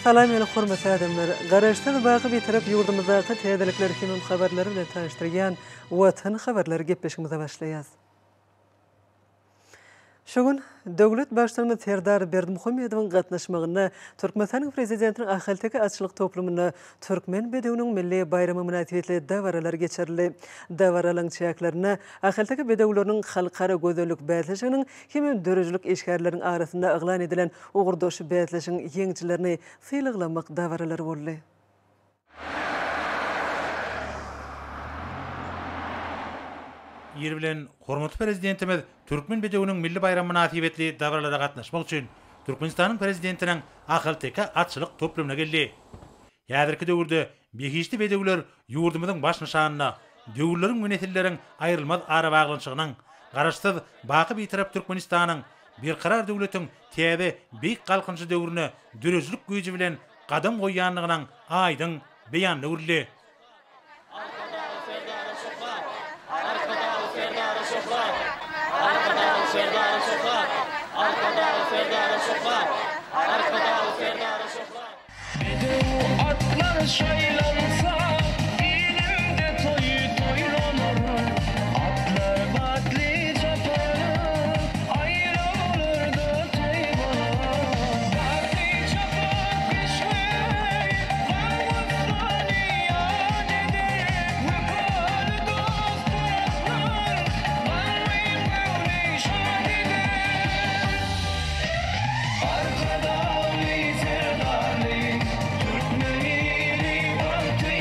Salam meni hormatly adamlar! Garaşsyz baky Bitarap ýurdumyzdaky täzelikler hemem habarlar bilen tanyşdyrýan Watan habarlary gepleşigimize başlaýas. Şu gün döwlet Baştutanymyz Serdar Berdimuhamedowyň gatnaşmagynda Türkmenistanyň Prezidentiniň Ahalteke atçylyk toplumynda Türkmen bedewiniň milli baýramy mynasybetli dabaralar geçirildi. Dabaralaryň çäklerinde ahalteke bedewleriniň halkara gözellik bäsleşiginiň hemem döredijilik işgärleriniň arasynda yglan edilen ugurdaş bäsleşigiň ýeňijilerini sylaglamak dabaralary boldy. Ir bilen hormatly Prezidentimiz Türkmen bedewiniň milli baýramy mynasybetli dabaralara gatnaşmak üçin Türkmenistanyň Prezidentiniň Ahalteke atçylyk toplumyna geldi. Häzirki döwürde behişdi bedewler ýurdumyzyň baş nyşanyna, döwürleriň we nesilleriň aýrylmaz arabaglanyşygynyň, Garaşsyz, baky Bitarap Türkmenistanyň Berkarar döwletiň täze beýik Galkynyşy döwrüne döredijilik güýji bilen gadam goýýandygynyň aýdyň beýanyna öwrüldi. Arkadagly Serdara şöhrat! Arkadagly Serdara şöhrat! Arkadagly Serdara şöhrat! Arkadagly Serdara şöhrat! Arkadagly Serdara şöhrat! Bedew atlar şaýlansa, ilimde toý toýlanar. Atlar batly çapalar, aýlawlarda toý bolar. Batly çapyp kişňeý, gam-gussany ýat eder. Wepaly dost-dostlar, garryň göwni şat eder. Arkadagly Serdarly, türkmen ili bagtyýar.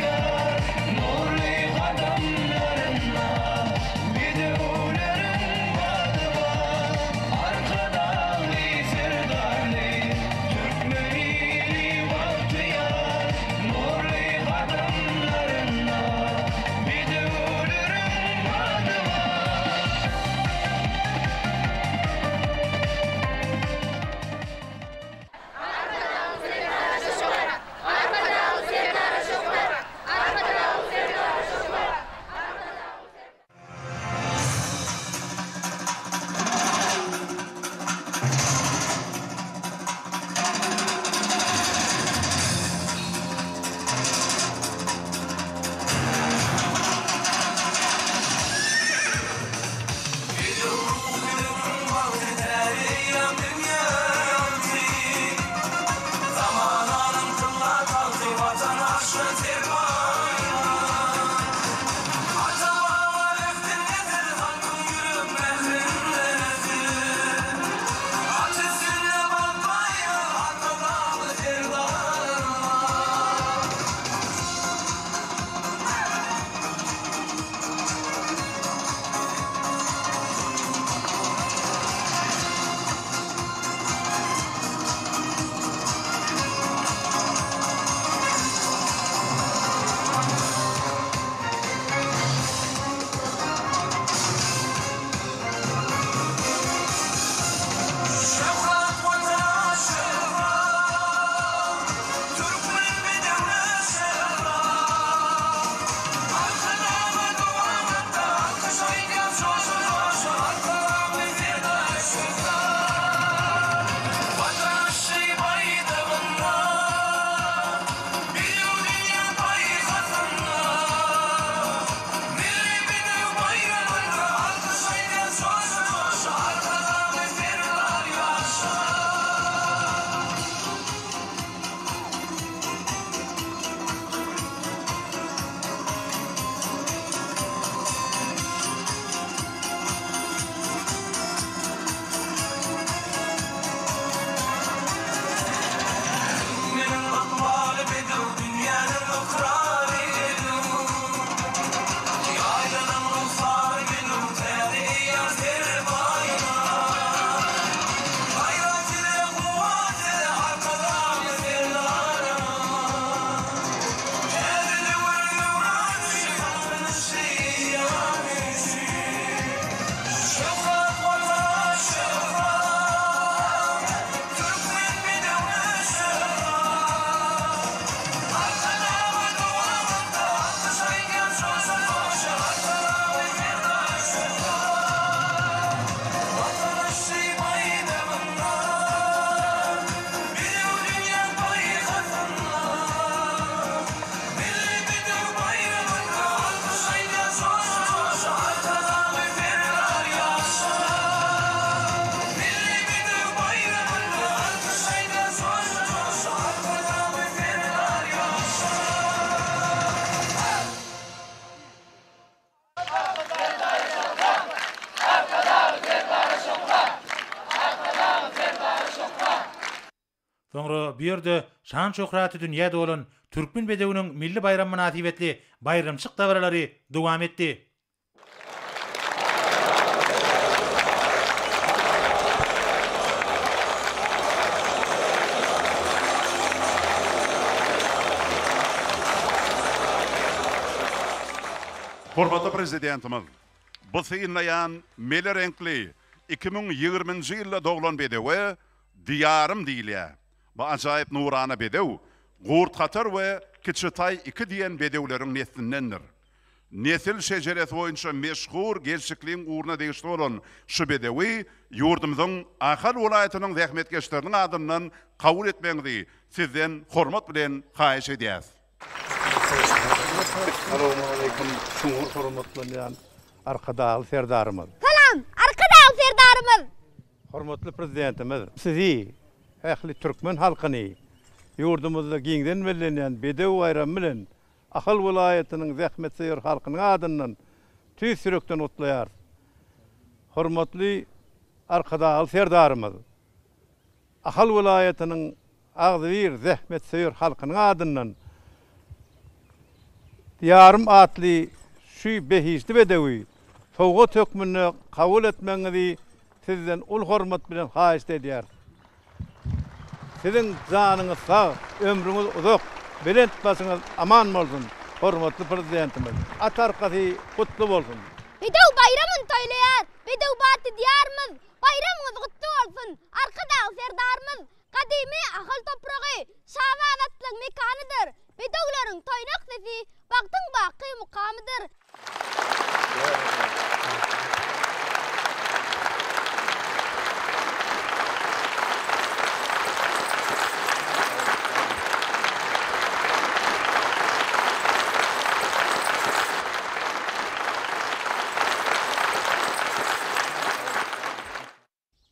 Soňra bu ýerde şan-şöhraty dünýä dolan Türkmen bedewiniň milli baýramy mynasybetli baýramçyk dabaralary dowam etdi. Hormatly Prezidentimiz bu synlaýan mele reňkli 2020-nji ýylda doglan bedewe Diýarym diýilýär. Bu ajaýyp nurana bedew Gurt Hatar we Kiçi Taý iki diýen bedewleriň neslindendir. Nesil şejeresi boýunça meşhur gelşikliň ugruna degişli bolan şu bedewi ýurdumyzyň Ahal welaýatynyň zähmetkeşleriniň adyndan kabul etmegiňizi Sizden hormat bilen haýyş edýäris. Salowmaleýkim çuňňur hormatlanýan Arkadagly Serdarymyz! Salam, Arkadagly Serdarymyz! Hormatly Prezidentimiz Sizi, ähli türkmen halkyny ýurdumyzda giňden bellenýän Bedew baýramy bilen Ahal welaýatynyň zähmetsöýer halkynyň adyndan tüýs ýürekden gutlaýarys. Hormatly Arkadagly Serdarymyz, Ahal welaýatynyň agzybir zähmetsöýer halkynyň adyndan Diýarym atly şu behişdi bedewi sowgat hökmünde kabul etmegiňizi Sizden uly hormat bilen haýyşt edýäris. Siziň janyňyz sag, ömrüňiz uzak, belent başyňyz aman bolsun, hormatly Prezidentimiz! At arkasy gutly bolsun! Bedew baýramyny toýlaýar, bedew batly Diýarymyz! Baýramyňyz gutly bolsun, Arkadag Serdarymyz! Gadymy Ahal topragy şabaz atlaň mekanydyr, Bedewleriň toýnak sesi bagtyň baky mukamydyr.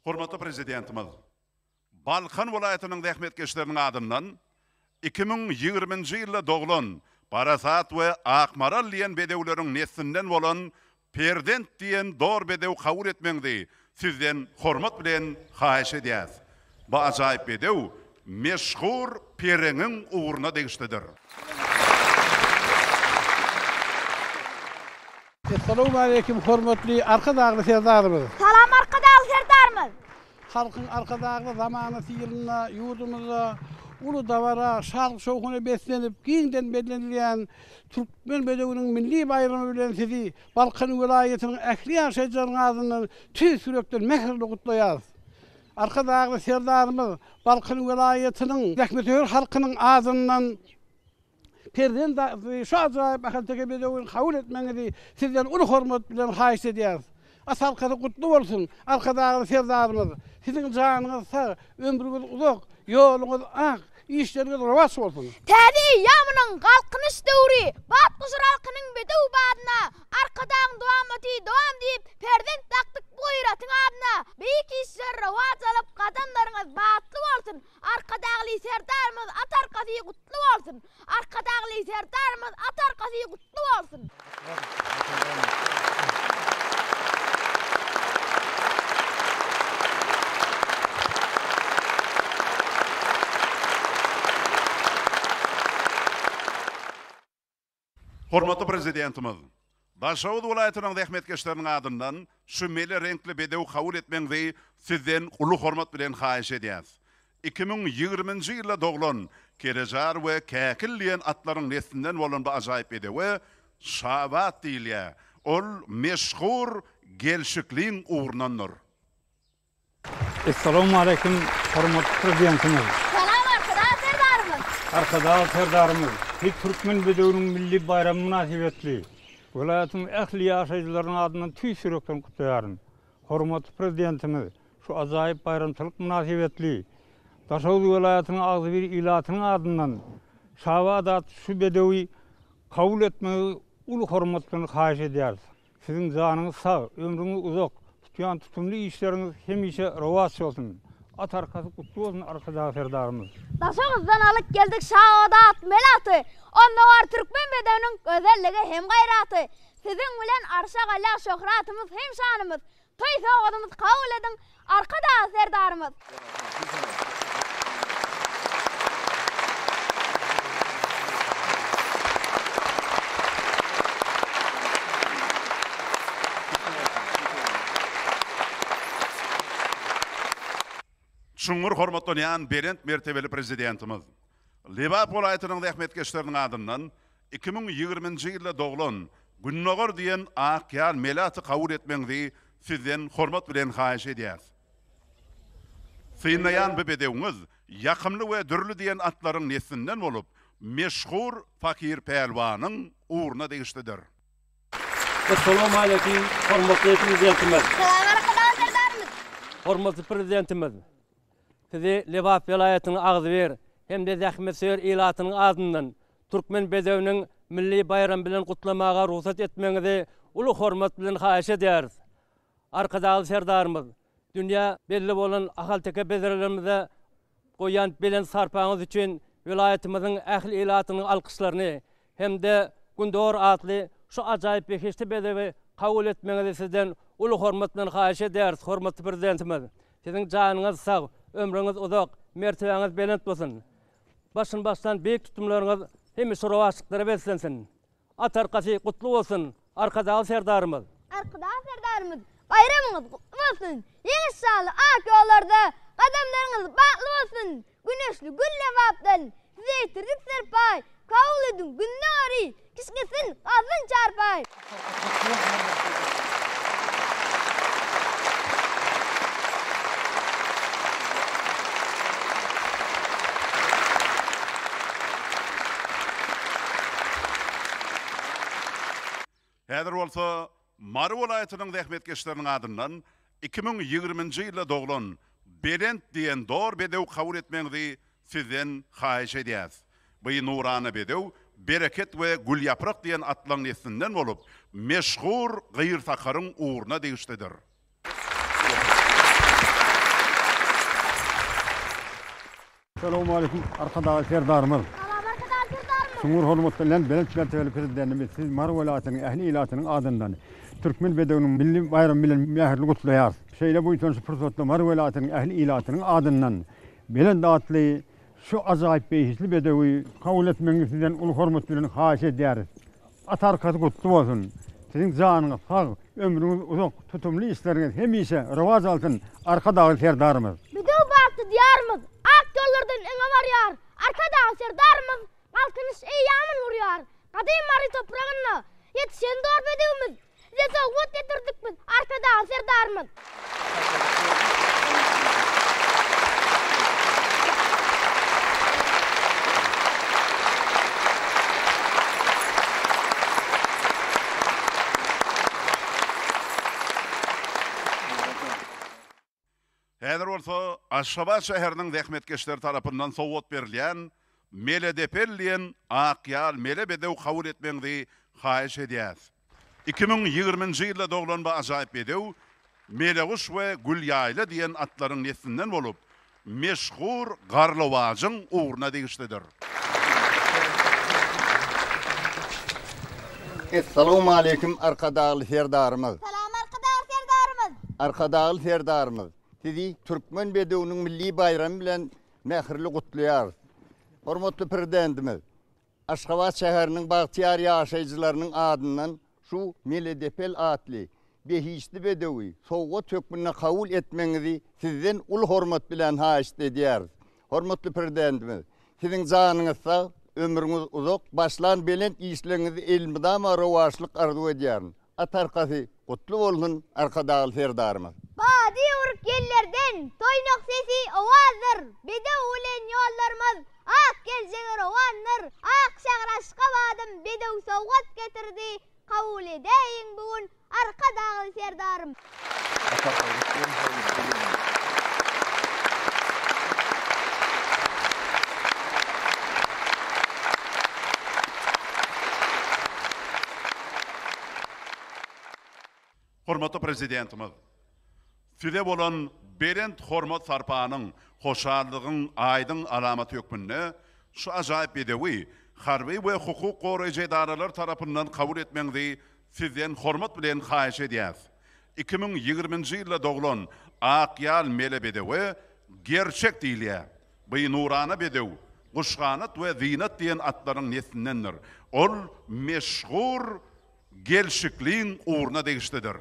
Hormatly Prezidentimiz Balkan welaýatynyň zähmetkeşleriniň adyndan 2020-nji ýylda doglan Parasat we Akmaral diýen bedewleriň neslinden bolan Perzent diýen dor bedew kabul etmegiňizi Sizden hormat bilen haýyş edýäs. Bu ajaýyp bedew meşhur Pereňiň ugruna degişlidir. Essalawmaleýkim hormatly Arkadagly Serdarymyz! Salam Arkadagly Serdarymyz! Halkyň Arkadagly zamanasy ýylynda ýurdumyzda uly dabara, şatlyk-şowhuna beslenip giňden bellenilýän Türkmen bedewiniň milli baýramy bilen Sizi Balkan welaýatynyň ähli ýaşaýjylarynyň adyndan tüýs ýürekden mähirli gutlaýarys. Arkadagly Serdarymyz Balkan welaýatynyň zähmetsöýer halkynyň adyndan Perzent atly şu ajaýyp ahalteke bedewini kabul etmegiňizi Sizden uly hormat bilen haýyşt edýäris. At halkasy gutly bolsun, Arkadagly Serdarymyz! Siziň janyňyz sag, ömrüňiz uzak, ýoluňyz ak, işleriňiz rowaç bolsun! Täze eýýamynyň Galkynyş döwri, Bat goşar halkynyň bedew badyna, Arkadagyň dowamaty dowam diýip, Perzent dakdyk bu gaýratyň adyna. Beýik işler rowaç alyp, gadamlaryňyz batly bolsun, Arkadagly Serdarymyz at arkasy gutly bolsun! Arkadagly Serdarymyz at arkasy gutly bolsun! Hormatly Prezidentimiz Daşoguz welaýatynyň zähmetkeşleriniň adyndan şu mele reňkli bedew kabul etmegiňizi Sizden uly hormat bilen haýyş edýäs. 2020-nji ýylda doglan Kerejar we Käkil diýen atlaryň neslinden bolan bu ajaýyp bedewe Şabat diýilýär. Ol meşhur Gelşikliň ugrundandyr. Essalawmaleýkim hormatly Prezidentimiz. Salam Arkadag Serdarymyz. Arkadag Serdarymyz, Siz Türkmen bedewiniň milli baýramy mynasybetli welaýatyň ähli ýaşaýjylarynyň adyndan tüýs ýürekden gutlaýaryn. Hormatly Prezidentimiz, şu ajaýyp baýramçylyk mynasybetli Daşoguz welaýatynyň agzybir ilatynyň adyndan Şabat atly şu bedewi kabul etmegi uly hormat bilen haýyş edýäris. Siziň janyňyz sag, ömrüňiz uzak, tutýan tutumly işleriňiz hemişe rowaç bolsun! At arkasy gutly bolsun Arkadag Serdarymyz! Daşoguzdan alyp geldik Şabat melaty, Onda bar türkmen bedewiniň gözelligi hem gaýraty. Siziň bilen arşa galýar şöhratymyz hem şanymyz, Toý sowgadymyzy kabul ediň Arkadag Serdarymyz! Çuňňur hormatlanýan belent mertebeli Prezidentimiz, Lebap welaýatynyň zähmetkeşleriniň adyndan 2020-nji ýylda doglan Gündogar diýen ak ýal mele aty kabul etmegiňizi Sizden hormat bilen haýyş edýäris. Synlaýan bu bedewiňiz Ýakymly we Dürli diýen atlaryň neslinden bolup, meşhur Fakir pälwanyň ugruna degişlidir. Essalawmaleýkim, hormatly Prezidentimiz! Salam Arkadag Serdarymyz! Hormatly Prezidentimiz! Sizi Lebap welaýatynyň agzybir hem-de zähmetsöýer ilatynyň adyndan Türkmen bedewiniň milli baýramy bilen gutlamaga rugsat etmegiňizi uly hormat bilen haýyş edýäris. Arkadagly Serdarymyz, dünýä belli bolan ahalteke bedrelerimize goýýan belent sarpaňyz üçin welaýatymyzyň ähli ilatynyň alkyşlaryny hem-de Gündogar atly şu ajaýyp behişdi bedewi kabul etmegiňizi sizden uly hormat bilen haýyş edýäris, hormatly Prezidentimiz! Siziň janyňyz sag, ömrüňiz uzak, mertebäňiz belent bolsun! Başyny başlan beýik tutumlaryňyz hemişe rowaçlyklara beslensin! At arkasy gutly bolsun, Arkadagly Serdarymyz! Arkadagly Serdarymyz, baýramyňyz gutly bolsun! Ýeňiş şanly ak ýollarda gadamlaryňyz batly bolsun! Güneşli gül Lebapdan size getirdik serpaý, Kabul ediň Gündogary, kişňesin, galsyn çarpaý! Häzir bolsa Mary welaýatynyň zähmetkeşleriniň adyndan 2020-nji ýylda doglan Belent diýen dor bedew kabul etmegiňizi sizden haýyş edýäs. Bu nurana bedew Bereket we Gülýaprak diýen atlaň neslinden bolup, meşhur Gyrsakaryň ugruna degişlidir. Salowmaleýkim Arkadagly Serdarymyz! Salam Arkadagly Serdarymyz! Çuňňur hormat bilen belent mertebeli Prezidentimiz Sizi Mary welaýatynyň ähli ilatynyň adyndan Türkmen bedewiniň milli baýramy bilen mähirli gutlaýarys. Şeýle buýsançly pursatda Mary welaýatynyň ähli ilatynyň adyndan belent atly şu ajaýyp behişdi bedewi kabul etmegiňizi sizden uly hormat bilen haýyş edýäris. At arkasy gutly bolsun! Siziň janyňyz sag, ömrüňiz uzak, tutumly işleriňiz hemişe rowaç alsyn, Arkadagly Serdarymyz! Bedew batly Diýarymyz ak ýollardan öňe barýar, Arkadagly Serdarymyz Galkynyş eýýamyn gurýar. Gadym Mary topragynda ýetişen dor bedewimiz, Size sowgat getirdik biz, Arkadagly Serdarymyz! Häzir bolsa Aşgabat şäheriniň zähmetkeşleri tarapyndan sowgat berilýän Mele depel diýen ak ýal mele bedew kabul etmegiňizi haýyş edýäs. 2020-nji ýylda doglan bu ajaýyp bedew Meleguş we Gülýaýla diýen atlaryň neslinden bolup, meşhur Garlawajyň ugruna degişlidir. Essalawmaleýkim Arkadagly Serdarymyz! Salam Arkadagly Serdarymyz! Arkadagly Serdarymyz, Sizi Türkmen bedewiniň milli baýramy bilen mähirli gutlaýarys. Hormatly Prezidentimiz, Aşgabat şäheriniň bagtyýar ýaşaýjylarynyň adyndan şu Meledepel atly behişdi bedewi sowgat hökmünde kabul etmegiňizi Sizden uly hormat bilen haýyşt edýäris. Hormatly Prezidentimiz, Siziň janyňyz sag, ömrüňiz uzak, başlan belent işleriňizde elmydama rowaçlyk arzuw edýärin. At arkasy gutly bolsun, Arkadagly Serdarymyz! Bady ýüwrük ýellerden toýnak sesi owazdyr, Bedew bilen ýollarymyz ak geljege rowandyr. Ak şäher Aşgabadym bedew sowgat getirdi, Kabul edäýiň bu gün Arkadagly Serdarym! Hormatly Prezidentimiz, Size bolan belent hormat-sarpanyň, hoşallygyň aýdyň alamaty hökmünde şu ajaýyp bedewi harby we hukuk goraýjy edaralar tarapyndan kabul etmegiňizi Sizden hormat bilen haýyş edýäs. 2020-nji ýylda doglan ak ýal mele bedewe Gerçek diýilýär. Bu nurana bedew Guşganat we Zynat diýen atlaryň neslindendir. Ol meşhur Gelşikliň ugruna degişlidir.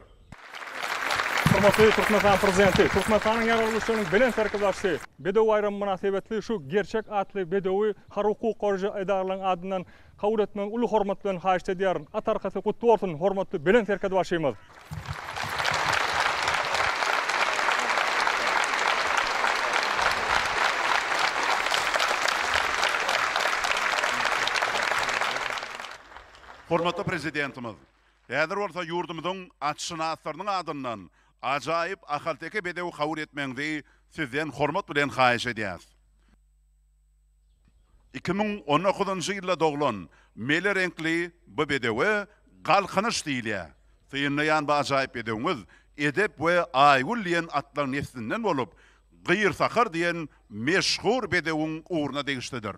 Hormatly Türkmenistanyň Prezidenti, Türkmenistanyň Ýaragly Güýçleriniň Belent Serkerdebaşysy Bedew baýramy mynasybetli şu gerçek atly bedewi harby hukuk goraýjy edaralaryň adyndan kabul etmegi uly hormat bilen haýyşt edýärin. At arkasy gutly bolsun, hormatly Belent Serkerdebaşymyz! Hormatly Prezidentimiz häzir bolsa ýurdumyzyň atşynaslarynyň adyndan ajaýyp ahalteke bedewi kabul etmegiňizi Sizden hormat bilen haýyş edýäris. 2019-njy ýylda doglan mele reňkli bu bedewe Galkynyş diýilýär. Synlaýan bu ajaýyp bedewiňiz Edep we Aýgül diýen atlaryň neslinden bolup, Gyrsakar diýen meşhur bedewiň ugruna degişlidir.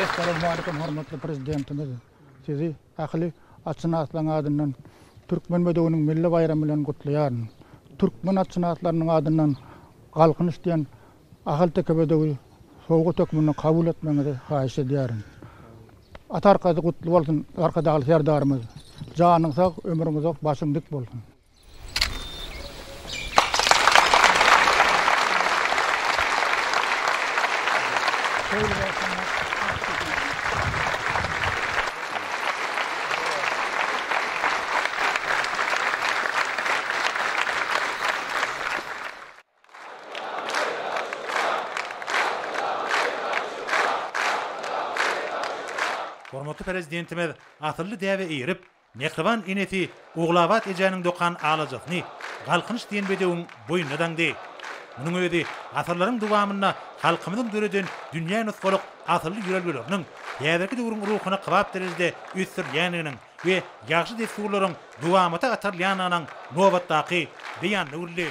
Essalawmalikim hormatly Prezidentimiz sizi ähli atşynaslaryň adyndan Türkmen bedewiniň milli baýramy bilen gutlaýaryn. Türkmen atşynaslarynyň adyndan Galkynyş diýen ahalteke bedewi sowgat hökmünde kabul etmegiňizi haýyş edýärin. At arkasy gutly bolsun Arkadagly Serdarymyz! Janyň sag, ömrüň uzak, başyň dik bolsun! Hormatly Prezidentimiz asylly däbe eýerip, mähriban enesi Ogulabat ejäniň dokan alajasyny Galkynyş diýen bedewiň boýnuna daňdy. Munuň özi asyrlaryň dowamynda halkymyzyň döreden dünýä nusgalyk asylly ýörelgeleriniň häzirki döwrüň ruhuna kybap derejede ösdürilýändiginiň we ýagşy dessurlaryň dowamata gatarylýandygynyň nobatdaky beýanyna öwrüldi.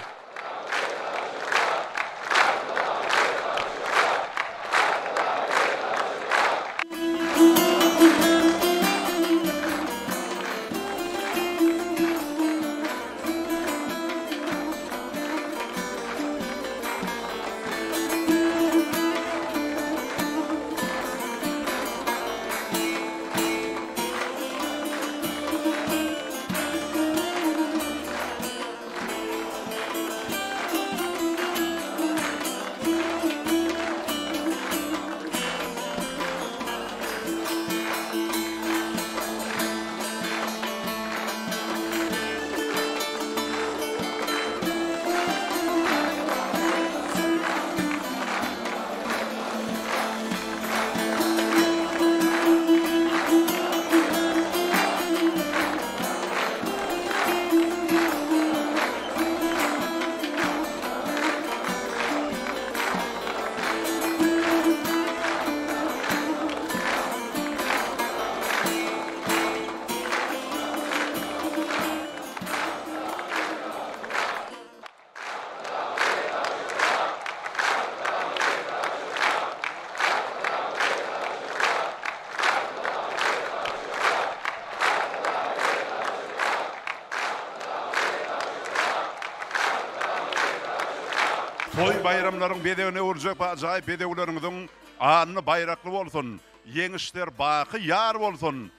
Toý baýramlaryň bezegine öwrüljek bu ajaýyp bedewleriňiziň alny baýrakly bolsun, ýeňişler baky ýar bolsun,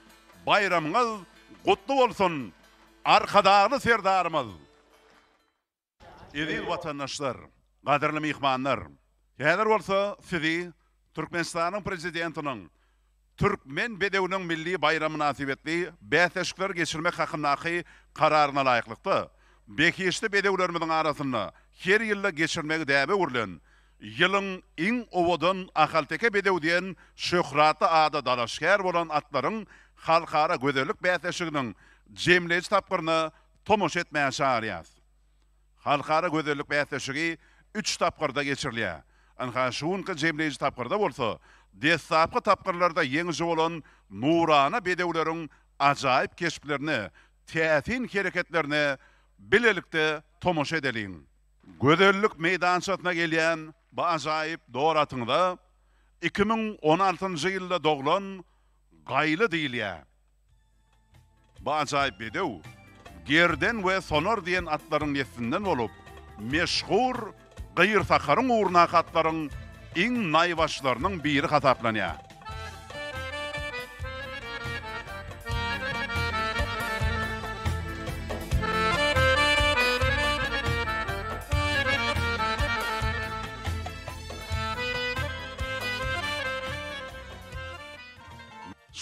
baýramyňyz gutly bolsun, Arkadagly Serdarymyz! Eziz watandaşlar, gadyrly myhmanlar! Häzir bolsa sizi Türkmenistanyň Prezidentiniň Türkmen bedewiniň milli baýramy mynasybetli bäsleşikleri geçirmek hakyndaky Kararyna laýyklykda, behişdi bedewlerimiziň arasynda her ýylda geçirmegi däbe öwrülen Ýylyň iň owadan ahalteke bedewi diýen şöhratly ada dalaşgär bolan atlaryň halkara gözellik bäsleşiginiň jemleýji tapgyryna tomaşa etmäge çagyrýarys. Halkara gözellik bäsleşigi üç tapgyrda geçirilýär. Ynha, şu günki jemleýji tapgyrda bolsa, deslapky tapgyrlarda ýeňiji bolan nurana bedewleriň ajaýyp keşplerine, täsin hereketlerine bilelikde tomaşa edeliň! Gözellik meýdançasyna gelýän bu ajaýyp dor atyňyza 2016-njy ýylda doglan Gaýly diýilýär. Bu ajaýyp bedew Gerden we Sonar diýen atlaryň neslinden bolup, meşhur Gyrsakaryň ugrundaky atlaryň iň naýbaşylarynyň biri hasaplanýar.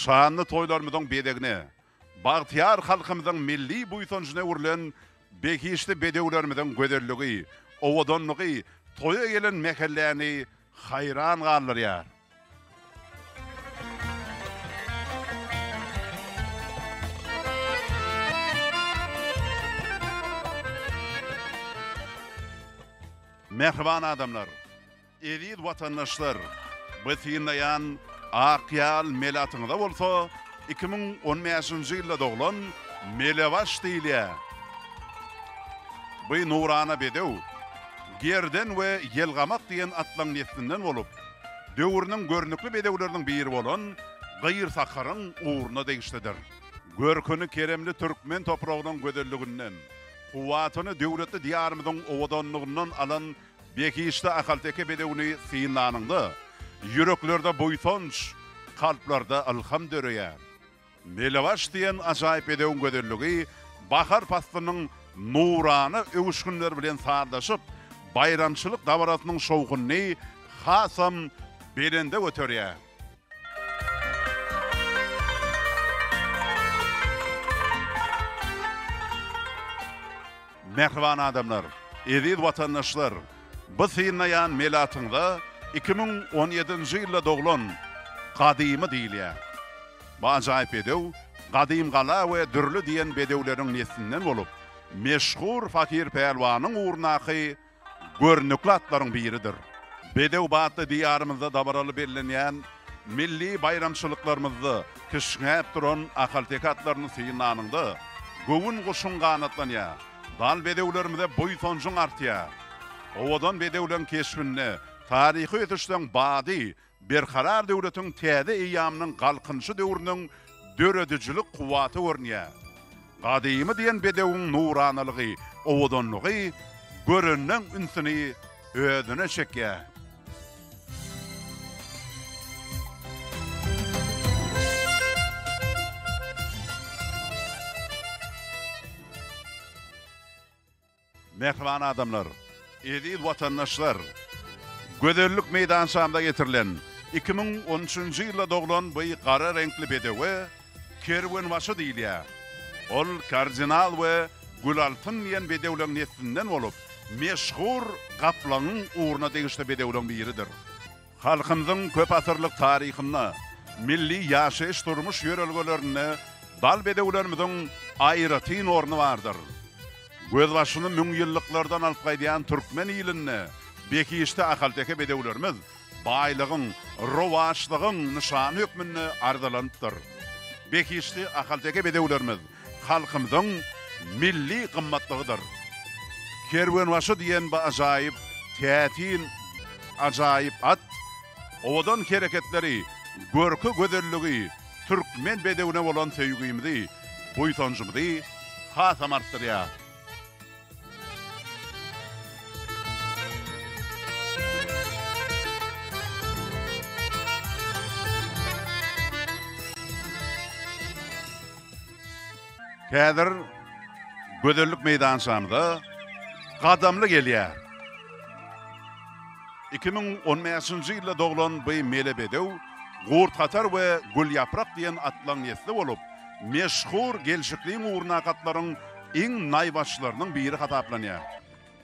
Şanly toýlarymyzyň bezegine, bagtyýar halkymyzyň milli buýsanjyna öwrülen behişdi bedewlerimiziň gözelligi, owadanlygy toýa gelen mähelläni haýran galdyrýar. Mähriban adamlar! Eziz watandaşlar, bu synlaýan ak ýal mele atyňyza bolsa 2015-nji ýylda doglan Melebaş diýilýär. Bu nurana bedew Gerden we Ýelgamak diýen atlaň neslinden bolup, döwrüniň görnükli bedewleriniň biri bolan Gyrsakaryň ugruna degişlidir. Görküni keremli türkmen topragynyň gözelliginden, kuwwatyny döwletli Diýarymyzyň owadanlygyndan alan Behişdi ahalteke bedewini synlanyňda, ýüreklerde buýsanç, kalplarda ylham döreýär. Melebaş diýen ajaýyp bedewiň gözelligi bahar paslynyň nurana öwüşginleri bilen sazlaşyp, baýramçylyk dabarasynyň şowhunyny hasam belende göterýär. Mähriban adamlar, eziz watandaşlar, bu synlaýan melatyňyza 2017-nji ýylda doglan Gadymy diýilýär. Bu ajaýyp bedew Gadymgala we Dürli diýen bedewleriň neslinden bolup, meşhur Fakir pälwanyň ugrundaky görnükli atlaryň biridir. Bedew batly Diýarymyzda dabaraly bellenýän milli baýramçylyklarymyzda kişňäp duran ahalteke atlaryny synlanyňda, göwün guşuň ganatlanýar, dal bedewlerimize buýsanjyň artýar. Owadan bedewleň keşbinde taryhy ösüşleň bady Berkarar döwletiň täze eýýamynyň Galkynyşy döwrüniň döredijilik kuwwaty görünýär. Gadymy diýen bedewiň nuranalygy, owadanlygy görenleň ünsüni özüne çekýär. Mähriban adamlar, eziz watandaşlar! Gözellik meýdançamyza getirilen 2013-nji ýylda doglan bu gara reňkli bedewe kerwenbaşy diýilýär. Ol Kardinal we Gülaltyn diýen bedewleň neslinden bolup, meşhur Gaplaňyň ugruna degişli bedewleň biridir. Halkymyzyň köp asyrlyk taryhynda, milli ýaşaýyş-durmuş ýörelgelerinde dal bedewlerimiziň aýratyn orny bardyr. Gözbaşyny müňýyllyklardan alyp gaýdýan türkmen ilinde behişdi ahalteke bedewlerimiz baýlygyň, rowaçlygyň nyşany hökmünde arzalanypdyr. Behişdi ahalteke bedewlerimiz halkymyzyň milli gymmatlygydyr. Kerwenbaşy diýen bu ajaýyp, täsin, ajaýyp at, owadan hereketleri, görki gözelligi türkmen bedewine bolan söýgimizi, buýsanjymyzy hasam artdyrýar. Häzir gözellik meýdançamyza Gadamly gelýär. 2015-nji ýylda doglan bu mele bedew Gurthatar we Gülýaprak diýen atlaň nesli bolup, meşhur gelşikliň ugrundaky atlaryň iň naýbaşylarynyň biri hasaplanýar.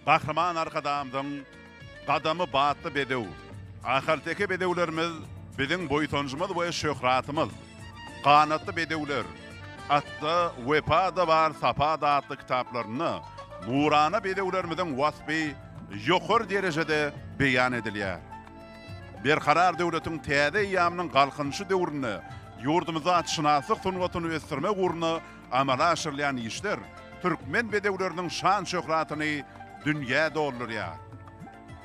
Gahryman Arkadagymyzyň Gadamy batly bedew, Ahalteke bedewlerimiz biziň buýsanjymyz we şöhratymyz, Ganatly bedewler, Atda wepa-da bar, sapa-da atly kitaplarynda nurana bedewlerimiziň waspy ýokary derejede beýan edilýär. Berkarar döwletiň täze eýýamynyň Galkynyşy döwründe ýurdumyzda atşynaslyk sungatyny ösdürmek ugrunda amala aşyrylýan işler türkmen bedewleriniň şan-şöhratyny dünýä doldurýar.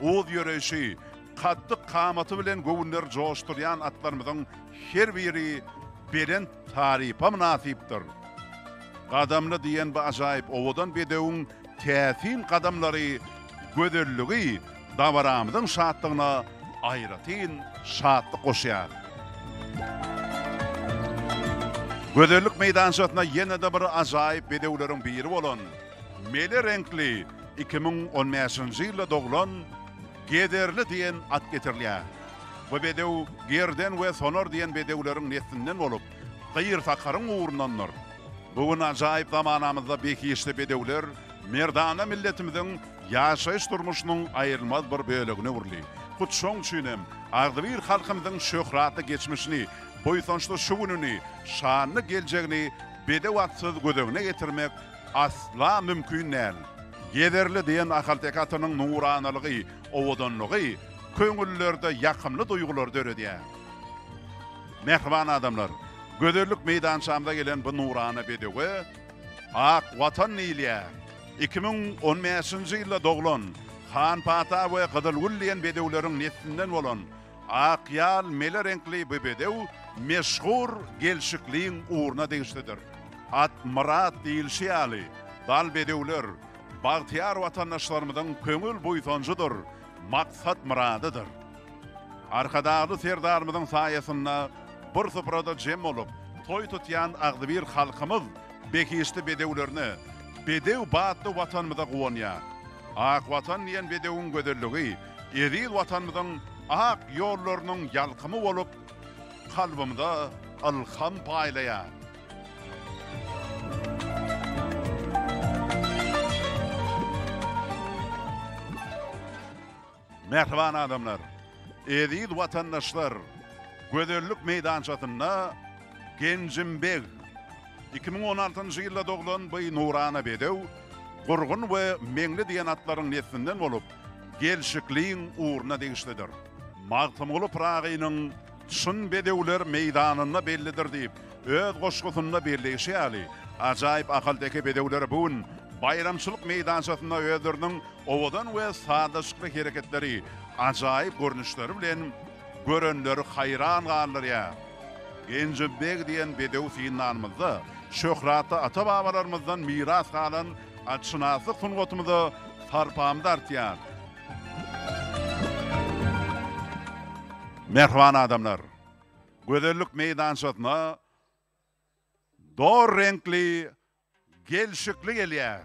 Uz ýöreýşi, kaddy-kamaty bilen göwünleri joşdurýan atlarymyzyň her biri belent tarypa mynasypdyr. Gadamly diýen bu ajaýyp owadan bedewiň täsin gadamlary, gözelligi dabaramyzyň şatlygyna aýratyn şatlyk goşýar. Gözellik meýdançasyna ýene-de bir ajaýyp bedewleriň biri bolan mele reňkli 2015-nji ýylda doglan Gezerli diýen at getirilýär. Bu bedew Gerden we Sonar diýen bedewleriň neslinden bolup, Gyrsakaryň ugrundandyr. Bu gün ajaýyp zamanamyzda behişdi bedewler merdana milletimiziň ýaşaýyş-durmuşynyň aýrylmaz bir bölegine öwrüldi. Hut şoň üçin hem agzybir halkymyzyň şöhratly geçmişini, buýsançly şu gününi, şanly geljegini bedew atsyz göz öňüne getirmek asla mümkin däl. Gezerli diýen ahalteke atynyň nuranalygy, owadanlygy köňüllerde ýakymly duýgulary döredýär. Mähriban adamlar, gözellik meýdançamyza gelen bu nurana bedewe Ak Watan diýilýär. 2015-nji ýylda doglan Hanpata we Gyzylgül diýen bedewleriň neslinden bolan ak ýal mele reňkli bu bedew meşhur gelşikliň ugruna degişlidir. At myrat diýilşi ýaly, dal bedewler bagtyýar watandaşlarymyzyň köňül buýsanjydyr, maksat-myradydyr. Arkadagly Serdarymyzyň saýasynda bir suprada jem bolup, toý tutýan agzybir halkymyz behişdi bedewlerine, bedew batly Watanymyza guwanýar. Ak Watan diýen bedewiň gözelligi eziz Watanymyzyň ak ýollarynyň ýalkymy bolup, kalbymyza ylham paýlaýar. Mähriban adamlar, eziz watandaşlar, gözellik meýdançasynda Genjim beg, 2016-njy ýylda doglan bu nurana bedew Gurgun we Meňli diýen atlaryň neslinden bolup, gelşikliň ugruna degişlidir. Magtymguly Pyragynyň Çyn bedewler meýdanynda bellidir diýip, öz goşgusynda belleýşi ýaly, ajaýyp ahalteke bedewleri bu gün baýramçylyk meýdançasynda özleriniň Owadan we sazlaşykly hereketleri, ajaýyp görnüşleri bilen görenleri haýran galdyrýar. Genji beg diýen bedewi synlanymyzda, şöhratly ata-babalarymyzdan miras galan atşynaslyk sungatymyza sarpamyz artýar. Mähriban adamlar, gözellik meýdançasyna Dor reňkli, gelşikli gelýär.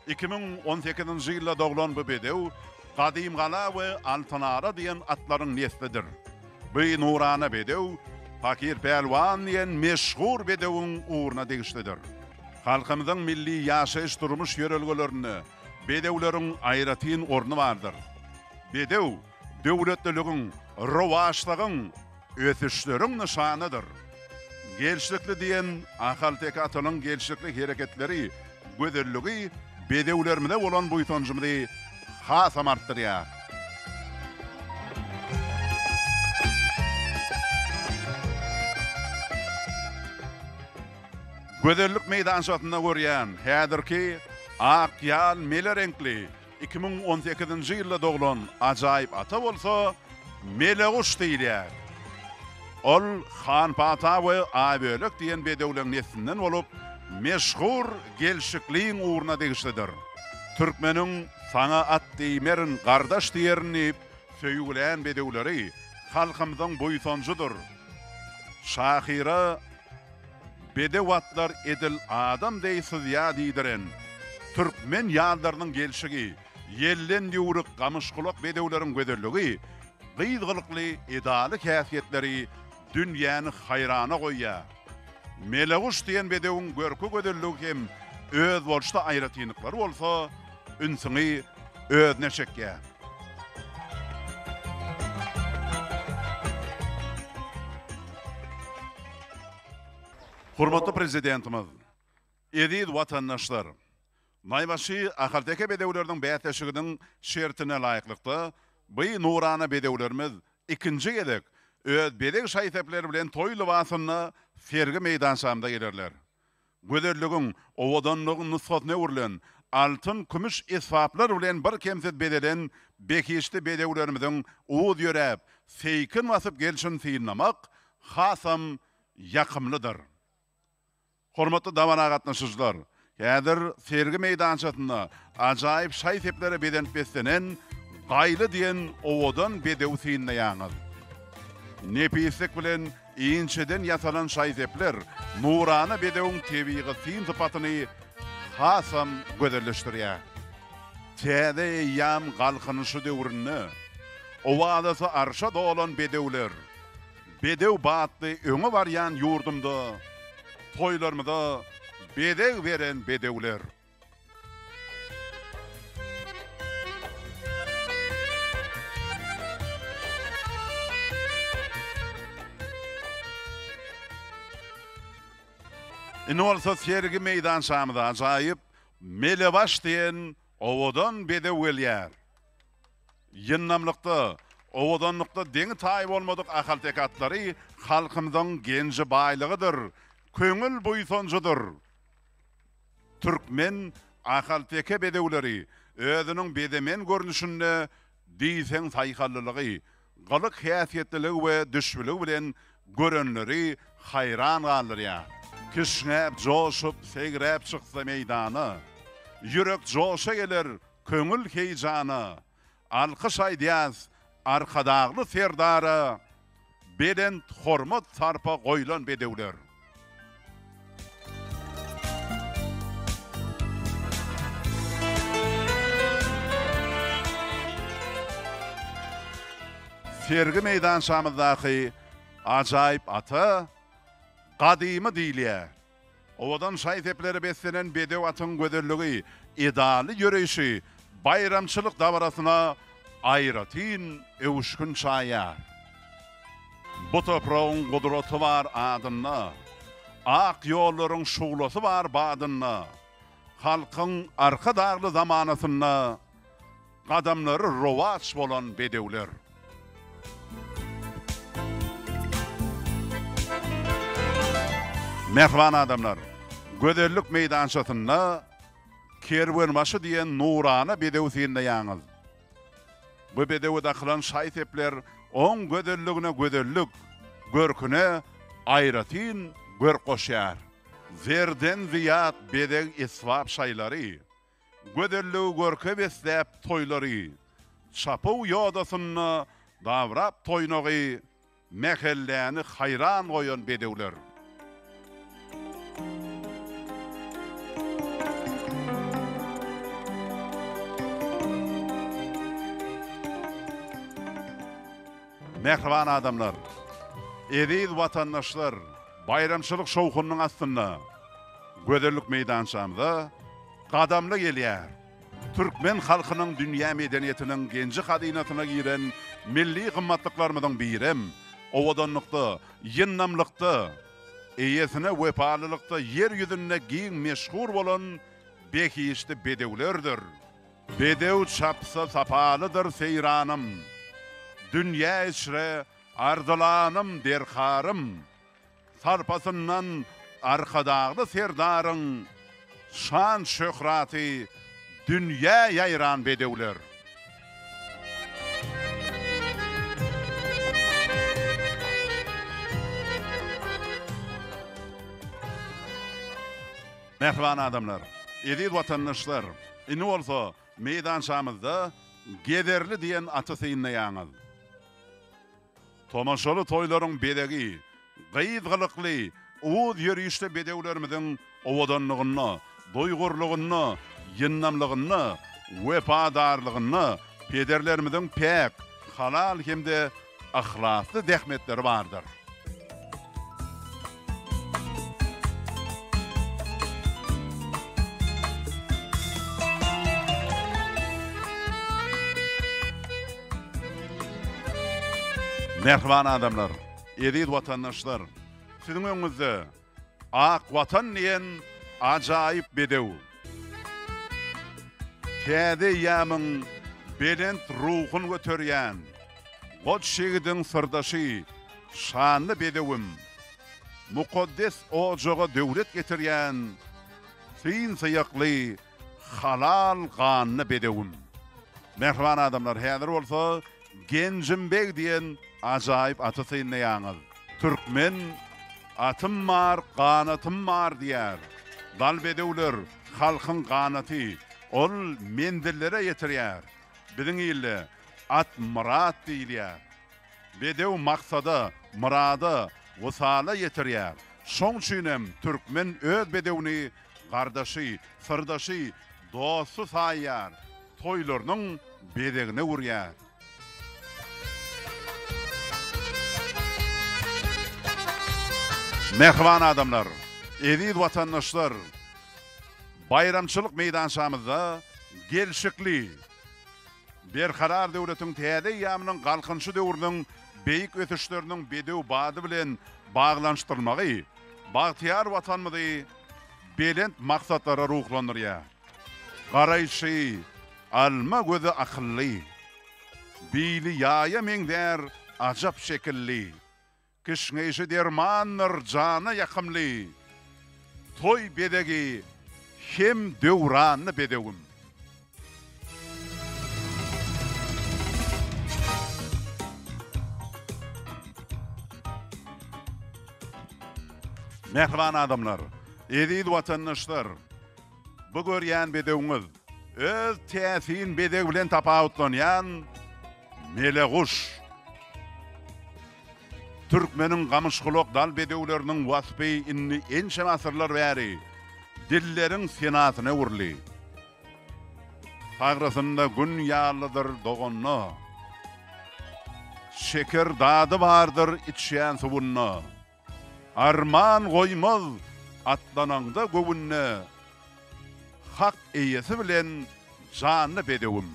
2018-nji ýylda doglan bu bedew Gadymgala we Altynara diýen atlaryň neslidir. Bu nurana bedew Pakyr pälwan diýen meşhur bedewiň ugruna degişlidir. Halkymyzyň milli ýaşaýyş-durmuş ýörelgelerinde bedewleriň aýratyn orny bardyr. Bedew, döwletliligiň, rowaçlygyň, ösüşleriň nyşanydyr. Gelşikli diýen ahalteke atynyň gelşikli hereketleri, gözelligi bedewlerimize bolan buýsanjymyzy hasam artdyrýar. Gözellik meýdançasynda görýän häzirki ak ýal mele reňkli 2018-nji ýylda doglan ajaýyp ata bolsa Meleguş diýilýär. Ol Hanpata we Aýbölek diýen bedewleň neslinden bolup, meşhur gelşikliň ugruna degişlidir. Türkmeniň Saňa at diýmerin, gardaş diýerin diýip söýgülän bedewleri halkymyzyň buýsanjydyr. Şahyra Bedew atlar edil adam deý syzýa diýdiren türkmen ýazlarynyň gelşigi, ýelden ýüwrük gamyşgulak bedewleriň gözelligi, gyz gylykly edaly häsiýetleri dünýäni haýrana goýýar. Meleguş diýen bedewiň görki-gözelligi hem özboluşly aýratynlyklary bolsa ünsüňi özüne çekýär. Hormatly Prezidentimiz, eziz watandaşlar! Naýbaşy ahalteke bedewleriniň bäsleşiginiň şertine laýyklykda, bu nurana bedewlerimiz ikinji gezek öz bezeg şaý-sepleri bilen toý lybasynda sergi meýdançamyza gelerler. Gözelligiň, owadanlygyň nusgasyna öwrülen, altyn-kümüş esbaplar bilen birkemsiz bezelen behişdi bedewlerimiziň uz ýöräp, seýkin basyp gelşini synlamak hasam ýakymlydyr. Hormatly dabara gatnaşyjylar, häzir sergi meýdançasynda ajaýyp şaý-seplere bezenip-beslenen Gaýly diýen owadan bedewi synlaýaňyz. Nepislik bilen inçeden ýasalan şaý-sepler nurana bedewiň tebigy syn-sypatyny hasam gözelleşdirýär. Täze eýýam Galkynyşy döwründe owazasy arşa dolan bedewler, bedew batly öňe barýan ýurdumda. toýlarymyza bezeg beren bedewler. Indi bolsa sergi meýdançamyza ajaýyp Melebaş diýen owadan bedew gelýär. Ýyndamlykda, owadanlykda deňi-taýy bolmadyk ahalteke atlary halkymyzyň genji-baýlygydyr, köňül buýsanjydyr. Türkmen ahalteke bedewleri özüniň bezemen görnüşinde diýseň saýhallylygy, gylyk-häsiýetliligi we düşbüligi bilen görenleri haýran galdyrýar. Kişňäp, joşup, segräp çyksa meýdana, Ýürek joşa geler, köňül heýjana. Alkyş aýdýas Arkadagly Serdara, Belent hormat-sarpa goýlan bedewler. Sergi meýdançamyzdaky ajaýyp ata Gadymy diýilýär. Owadan şaý-seplere beslenen bedew atyň gözelligi, edaly ýöreýşi baýramçylyk dabarasyna aýratyn öwüşgin çaýýar. Bu topragyň gudraty bar adynda, Ak ýollaryň şuglasy bar badynda, Halkyň Arkadagly zamanasynda Gadamlary rowaç bolan bedewler. Mähriban adamlar, gözellik meýdançasynda Kerwenbaşy diýen nurana bedewi synlaýaňyz. Bu bedewe dakylan şaý-sepler oň gözelligine gözellik, görküne aýratyn görk goşýar. Zerden zyýat bezeg esbap şaýlary, Gözelligi görke besläp toýlary, Çapuw ýodasynda dabrap toýnagy, Mähelläni haýran goýan bedewler. Mähriban adamlar, eziz watandaşlar, baýramçylyk şowhunynyň astynda gözellik meýdançamyza Gadamly gelýär. Türkmen halkynyň dünýä medeniýetiniň genji-hazynasyna giren milli gymmatlyklarymyzyň birem, owadanlykda, ýyndamlykda, eýesine wepalylykda ýer ýüzünde giň meşhur bolan behişdi bedewlerdir. Bedew çapsa sapalydyr seýranym, Dünýä içre arzylanym derkarym. Sarpasyndan Arkadagly Serdaryň şan-şöhraty dünýä ýaýran bedewler. Mähriban adamlar, eziz watandaşlar, indi bolsa meýdançamyzda Gezerli diýen aty synlaýaňyz. Tomaşaly toýlaryň bezegi, gyz gylykly, uz ýörişli bedewlerimiziň owadanlygynda, duýgurlygynda, ýyndamlygynda, wepadarlygynda pederlerimiziň päk, halal hem-de yhlasly zähmetleri bardyr. Mähriban adamlar, eziz watandaşlar, siziň öňüňizde Ak Watan diýen ajaýyp bedew. Täze eýýamyň belent ruhuny göterýän, goç ýigidiň syrdaşy, şanly bedewim, mukaddes ojaga döwlet getirýän syn-syýakly, Halal ganly bedewim. Mähriban adamlar häzir bolsa Genjim beg diýen ajaýyp aty synlaýaňyz. Türkmen Atym bar, ganatym bar diýýär. Dal bedewler halkyň ganaty. Ol menzillere ýetirýär. Biziň ilde at myrat diýilýär. Bedew maksada, myrada, wysala ýetirýär. Şoň üçinem türkmen öz bedewini gardaşy, syrdaşy, dosty saýýar, toýlarynyň bezegine öwürýär. Mähriban adamlar! Eziz watandaşlar, baýramçylyk meýdançamyzda gelşikli Berkarar döwletiň täze eýýamynyň Galkynyşy döwrüniň beýik ösüşleriniň bedew bady bilen baglanyşdyrylmagy bagtyýar Watanymyzy belent maksatlara ruhlandyrýar. Garaýşy alma gözi akylly, Bili ýaýa meňzär ajap şekilli. Kişňeýşi dermandyr jana ýakymly, Toý bezegi hem döwranly bedewim. Mähriban adamlar, eziz watandaşlar! Bu görýän bedewiňiz öz täsin bezegi bilen tapawutlanýan meleguş. Türkmeniň gamyşgulak dal bedewleriniň waspy indi ençeme asyrlar bäri dilleriň senasyna öwrüldi. Sagrysynda Gün ýalydyr doganda, Şeker dady bardyr içýän suwunda. Arman goýmaz atlanaňda göwünde, Hak eýesi bilen janly bedewim.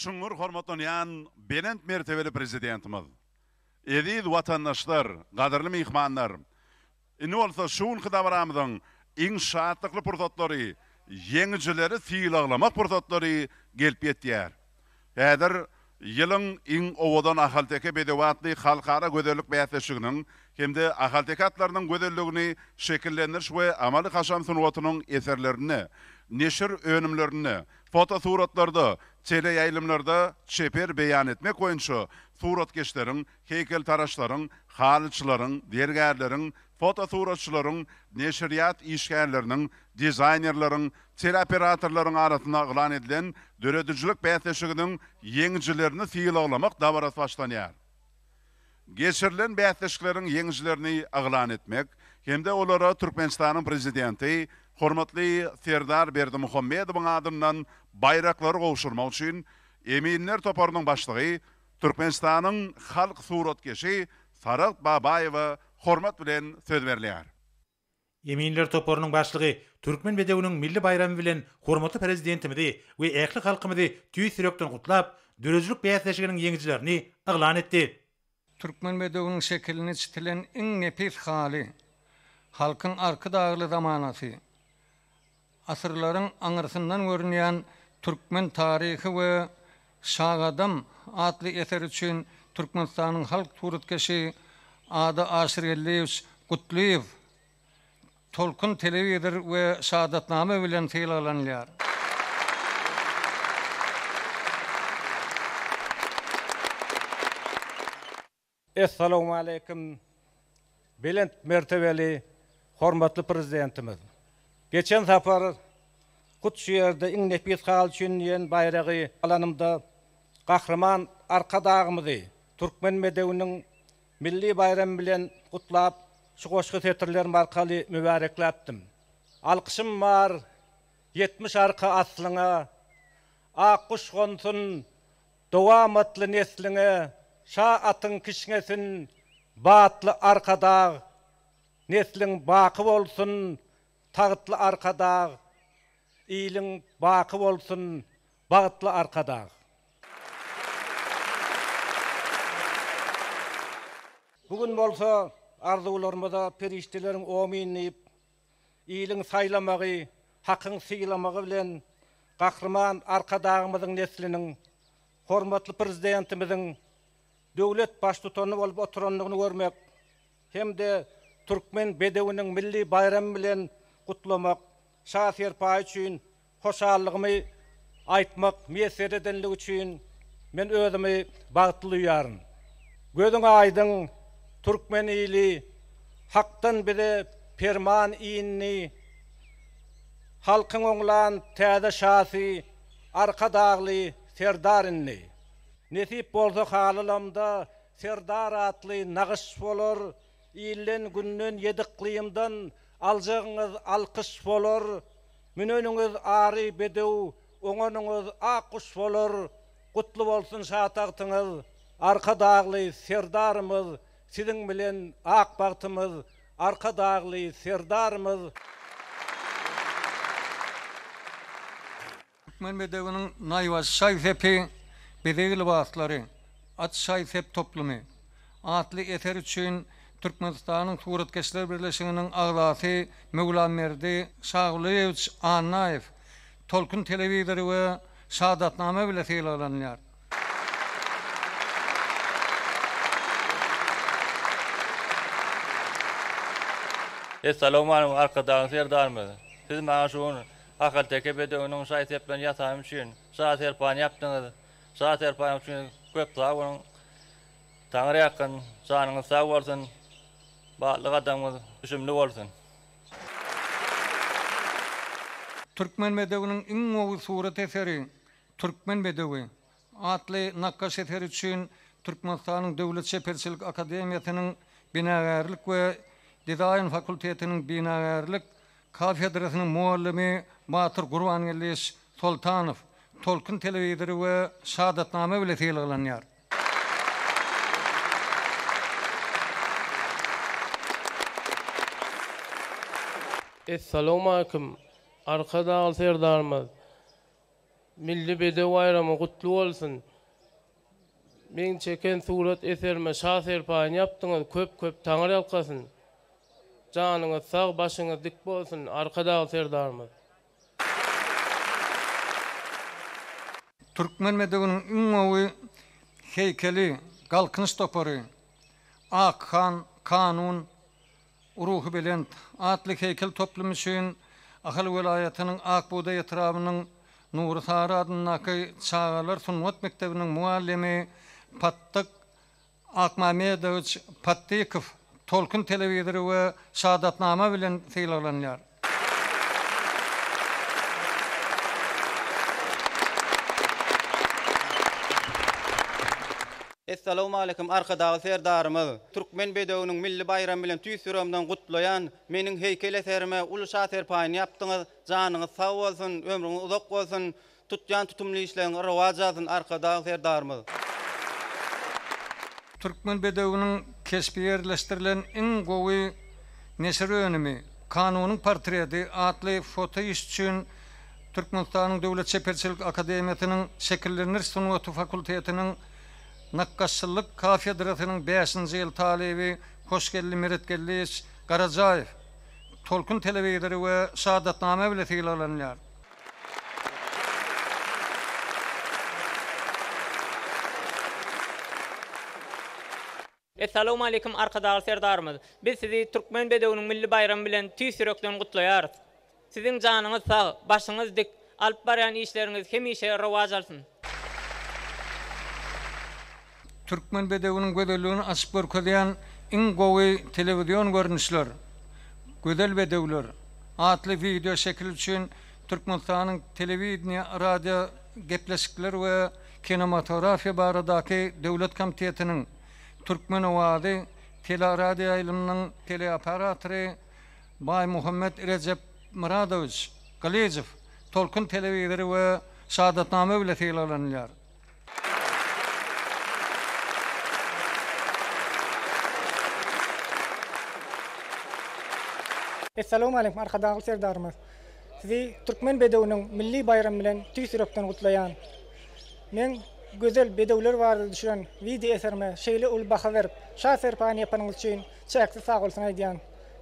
Çuňňur hormatlanýan belent mertebeli Prezidentimiz, eziz watandaşlar, gadyrly myhmanlar! Indi bolsa şu günki dabaramyzyň iň şatlykly pursatlary, ýeňijileri sylaglamak pursatlary gelip ýetýär. Häzir Ýylyň iň owadan ahalteke bedewi atly halkara gözellik bäsleşiginiň hem-de ahalteke atlarynyň gözelligini şekillendiriş we amaly-haşam sungatynyň eserlerinde, neşir önümlerinde, fotosuratlarda, teleýaýlymlarda çeper beýan etmek boýunça suratkeşleriň, heýkeltaraşlaryň, halyçylaryň, zergärleriň, fotosuratçylaryň, neşirýat işgärleriniň, dizaýnerleriň, teleoperatorlaryň arasynda yglan edilen döredijilik bäsleşiginiň ýeňijilerini sylaglamak dabarasy başlanýar. Geçirilen bäsleşikleriň ýeňijilerini yglan etmek hem-de olara Türkmenistanyň Prezidenti hormatly Serdar Berdimuhamedowyň adyndan baýraklary gowşurmak üçin eminler toparynyň başlygy, Türkmenistanyň halk suratkeşi Saragt Babaýewe hormat bilen söz berilýär. Eminler toparynyň başlygy Türkmen bedewiniň milli baýramy bilen hormatly Prezidentimizi we ähli halkymyzy tüýs ýürekden gutlap, döredijilik bäsleşiginiň ýeňijilerini yglan etdi. Türkmen bedewiniň şekilini çitilen iň nepis haly, Halkyň Arkadagly zamanasy, asyrlaryň aňyrsyndan görünýän türkmen taryhy we Şagadam atly eseri üçin Türkmenistanyň halk suratkeşi Ada Aşyrgeldiýewiç Gutlyýew Tolkun telewizor we şahadatnama bilen sylaglanylýar. Essalawmaleýkim, belent mertebeli hormatly Prezidentimiz! Geçen sapar hut şu ýerde iň nepis haly üçin diýen baýragy alanymda Gahryman Arkadagymyzy Türkmen bedewiniň milli baýramy bilen gutlap, şu goşgy setirlerim arkaly mübärekläpdim. Alkyşym bar 70 arka aslyňa, Ak guş gonsun Dowamatly nesliňe şa atyň kişňesin Batly Arkadag Nesliň baky bolsun tagtly Arkadag Iliň baky bolsun bagtly Arkadag. Bu gün bolsa arzuwlarymyza perişdeleriň omyn diýip, iliň saýlamagy, Hakyň sylamagy bilen Gahryman Arkadagymyzyň nesliniň, hormatly Prezidentimiziň döwlet Baştutany bolup oturandygyny görmek hem-de Türkmen bedewiniň milli baýramy bilen gutlamak Şa serpaýy üçin hoşallygymy aýtmak miýesser edenligi üçin men özümi bagtly duýýaryn. Gözüň aýdyň, türkmen ili, Hakdan bize perman indi. Halkyň oňlan täze şasy Arkadagly Serdar indi. Nesip bolsa halylamda Serdar atly nagyş bolar, Ilden-günden, ýedi yklymdan aljagyňyz alkyş bolar. Müneniňiz ary bedew, oňanyňyz ak guş bolar, Gutly bolsun şa tagtyňyz, Arkadagly Serdarymyz, Siziň bilen ak bagtymyz, Arkadagly Serdarymyz! Türkmen bedewiniň naýbaşy şaý-sepi, bezeg lybaslary, at şaý-sep toplumy atly eseri üçin Türkmenistanyň Suratkeşler birleşiginiň agzasy Möwlamberdi Şagulyýewiç Annaýew Tolkun telewizory we şahadatnama bile sylaglanylýar. Essalawmaleýkum Arkadagly Serdarymyz! Siz maňa şu gün Ahalteke bedewiniň şaý-seplerini ýasanym üçin şa serpaýyny ýapdyňyz. Şa serpaýyňyz üçin köp sag boluň. Taňryýalkasyn, janyňyz sag bolsun, batly gadamyňyz düşümli bolsun. Türkmen bedewiniň iň gowy surat eseri Türkmen bedewi atly nakgaş eseri üçin Türkmenistanyň Döwlet çeperçilik akademiýasynyň Binagärlik we dizaýn fakultetiniň binagärlik kafedrasynyň mugallymy Batyr Gurbangeldiýewiç Soltanow Tolkun telewizory we şahadatnama bile sylaglanýar. Essalawmalikim Arkadagly Serdarymyz Milli bedew baýramy gutly bolsun. Meň çeken surat eserime şa serpaýyny ýapdyňyz köp köp Taňyrýalkasyn. Janyňyz sag başyňyz dik bolsun Arkadagly Serdarymyz. Türkmen bedewiniň iň gowy heýkeli Galkynyş topary, Akhan, Kanun, Ruhubelent atly heýkel toplumy üçin Ahal welaýatynyň Ak bugdaý etrabynyň Nury Sary adyndaky çagalar sungat mekdebiniň mugallymy Patdyk Akmamedowiç Patdykow Tolkun telewizory we şahadatnama bilen sylaglanýar. Essalawmaleýkim Arkadagly Serdarymyz! Türkmen bedewiniň milli baýramy bilen tüýs ýüregimden gutlaýan! Meniň heýkel eserime uly şa serpaýyny ýapdyňyz! Janyňyz sag bolsun, ömrüňiz uzak bolsun, tutýan tutumly işleriňiz rowaç alsyn Arkadag Serdarymyz! Türkmen bedewiniň keşbi ýerleşdirilen iň gowy neşir önümi, Kanunyň portreti atly foto iş üçin Türkmenistanyň Döwlet çeperçilik akademiýasynyň Şekillendiriş sungaty fakultetiniň Nakgaşçylyk kafedrasynyň bäşinji ýyl talyby Hoşgeldi Meretgeldiýewiç Garajaýew Tolkun telewizory we şahadatnama bile sylaglanylýar. Essalawmaleýkim Arkadagly Serdarymyz! Biz sizi Türkmen bedewiniň milli baýramy bilen tüýs ýürekden gutlaýarys. Siziň janyňyz sag, başyňyz dik, alyp barýan işleriňiz hemişe rowaç alsyn! Türkmen bedewiniň gözelligini açyp görkezýän iň gowy telewizion görnüşler, Gözel bedewler atly wideo şekil üçin Türkmenistanyň Telewideniýe, radio gepleşikler we kinematografiýa baradaky döwlet komitetiniň Türkmen owazy teleradioýaýlymynyň teleoperatory Baýmuhammet Rejepmyradowiç Gylyjow Tolkun telewizory we şahadatnama bile sylaglanylýar. Essalawmaleýkum Arkadagly Serdarymyz! Sizi Türkmen bedewiniň milli baýramy bilen tüýs ýürekden gutlaýan. Meň gözel bedewler barada düşüren wideo eserime şeýle uly baha berip, şa serpaýyny ýapanyňyz üçin çäksiz sagbolsun aýdýan.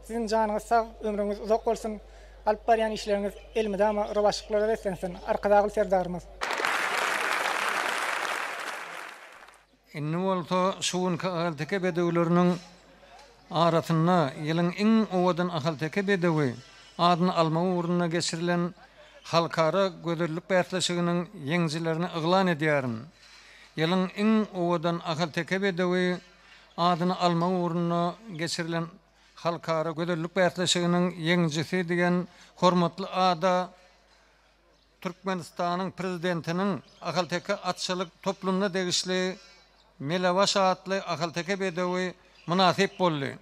Siziň janyňyz sag, ömrüňiz uzak bolsun, alyp barýan işleriňiz elmydama rowaçlyklara beslensin, Arkadagly Serdarymyz! Indi bolsa şu günki ahalteke bedewleriniň arasynda ýylyň iň owadan ahalteke bedewi adyny almak ugrunda geçirilen halkara gözellik bäsleşiginiň ýeňijilerini yglan edýärin. Ýylyň iň owadan ahalteke bedewi adyny almak ugrunda geçirilen halkara gözellik bäsleşiginiň ýeňijisi diýen hormatly ada Türkmenistanyň Prezidentiniň Ahalteke atçylyk toplumyna degişli Melebaş atly ahalteke bedewi mynasyp boldy.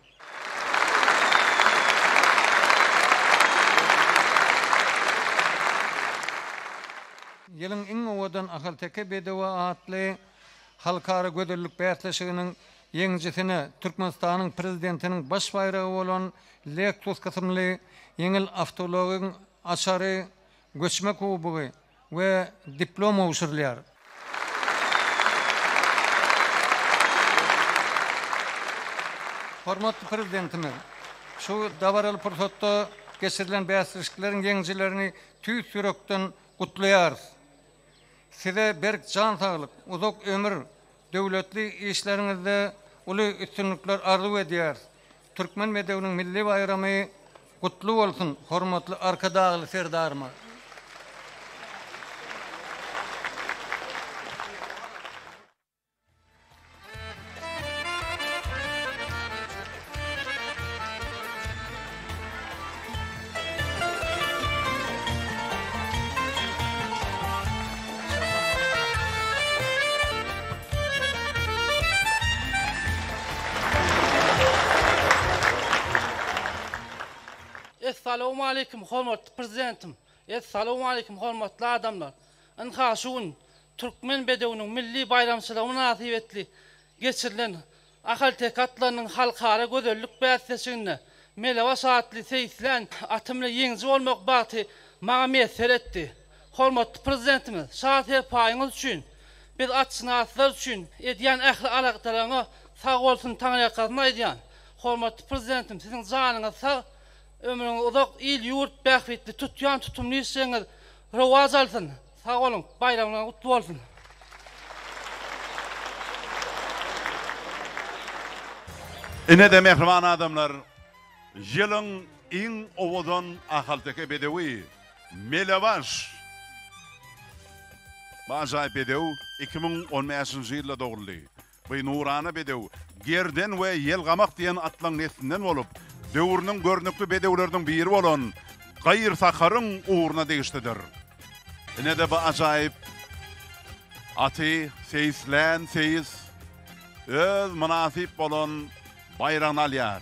Ýylyň iň owadan ahalteke bedewi atly halkara gözellik bäsleşiginiň ýeňijisine Türkmenistanyň Prezidentiniň baş baýragy bolan Lexus kysymly ýeňil awtoulagyň açary, göçme kubogy we diplom gowşurylýar. Hormatly Prezidentimiz şu dabaraly pursatda geçirilen bäsleşikleriň ýeňijilerini tüýs ýürekden gutlaýarys. Size berk jan saglyk, uzak ömür, döwletli işleriňizde uly üstünlikler arzuw edýäris. Türkmen bedewiniň milli baýramy gutly bolsun, hormatly Arkadagly Serdarymyz! Essalawmaleýkim hormatly Prezidentim! Essalawmaleýkim hormatly adamlar! Ynha şu gün Türkmen bedewiniň milli baýramçylygy mynasybetli geçirilen Ahalteke atlarynyň halkara gözellik bäsleşiginde Melebaş atly seýislän atym bilen ýeňiji bolmak bagty maňa miýesser etdi. Hormatly Prezidentimiz, şa serpaýyňyz üçin, biz atşynaslar üçin edýän ähli aladalaryňa sag bolsun taňryýalkasyn aýdýan. Hormatly Prezidentim, siziň janyňyz sag, ömrüňiz uzak, il-ýurt bähbitli tutýan tutumly işleriňiz rowaç alsyn! Sag boluň, baýramyňyz gutly bolsun! Ine-de mähriban adamlar, ýylyň iň owadan ahalteke bedewi, Melebaş! Bu ajaýyp bedew 2015-nji ýylda doguldy. Bu nurana bedew Gerden we Ýelgamak diýen atlaň neslinden bolup, döwrüniň görnükli bedewleriniň biri bolan Gaýyrsakaryň ugruna degişlidir. Ine-de bu ajaýyp aty seýislän seýis öz mynasyp bolan baýragyny alýar.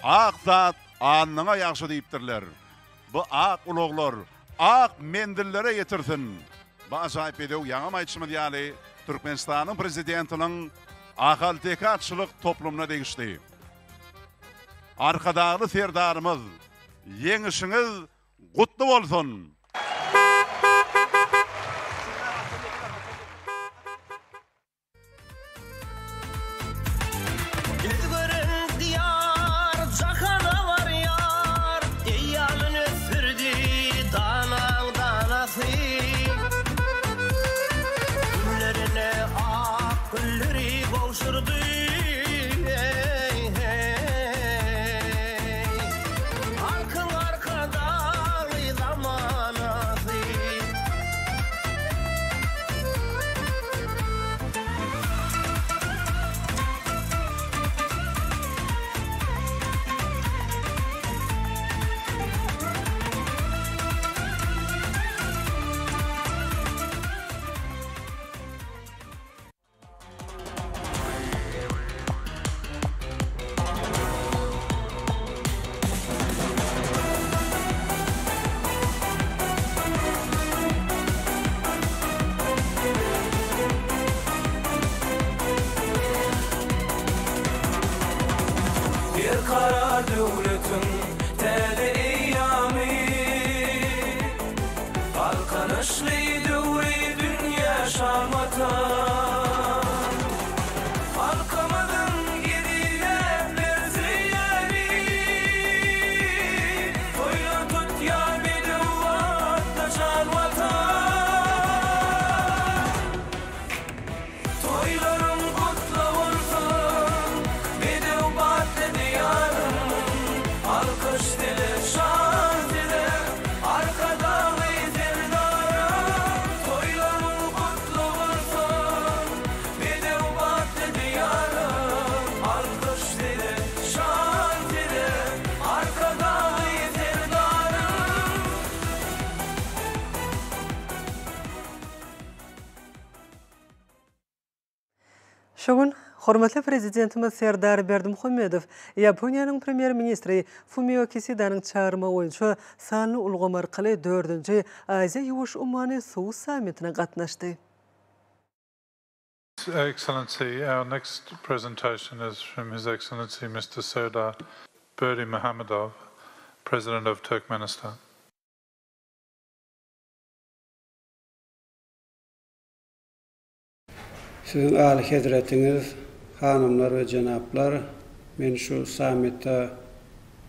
Ak zat alnyňa ýagşy diýipdirler. Bu ak ulaglar ak menzillere ýetirsin! Bu ajaýyp bedew ýaňam aýdyşymyz ýaly, Türkmenistanyň Prezidentiniň Ahalteke atçylyk toplumyna degişli. Arkadagly Serdarymyz, ýeňişiňiz gutly bolsun! Biz gören Diýar jahana barýar, Eýýamyn ösdürdi danaň danasy. Güllerine ak gülleri gowşurdy, eý, heý. Halkyň Arkadagly zamanasy. Berkarar döwletiň täze eýýamy, Galkynyşly döwri dünýä şan Watan. Halkymyzyň eziz mertleri, Toýlar tutýar bedew atly jan Watan. Toýlaryň gutly bolsun, bedew batly Diýarym! Alkyş size, şan size, Arkadagly Serdarym! Toýlaryň gutly bolsun, bedew batly Diýarym! Alkyş size, şan size, Arkadagly Serdarym! Şu gün. Hormatly Prezidentimiz Serdar Berdimuhamedow Ýaponiýanyň Premýer-ministri Fumio Kisidanyň çagyrmagy boýunça sanly ulgam arkaly dördünji Aziýa-Ýuwaş ummany suw sammitine gatnaşdy. Excellency, our next presentation is from His Excellency Mr. Serdar Berdimuhamedov, President of Turkmenistan. Siziň Alyhezretiňiz, hanymlar we jenaplar, meni şu sammite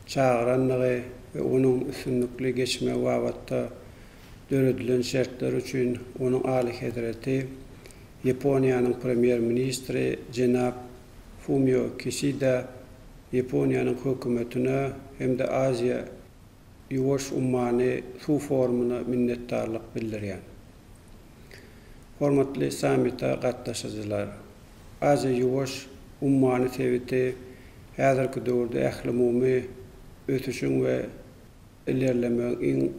çagyranlygy we onuň üstünlikli geçmegi babatda döredilen şertler üçin Onuň Alyhezreti, Ýaponiýanyň Premýer-ministri jenap Fumio Kisida, Ýaponiýanyň Hökümetine hem-de Aziýa Ýuwaş ummany suw forumyna minnetdarlyk bildirýän. Hormatly sammite gatnaşyjylar! Aziýa-Ýuwaş ummany sebiti häzirki döwürde ählumumy ösüşiň we ilerlemegiň iň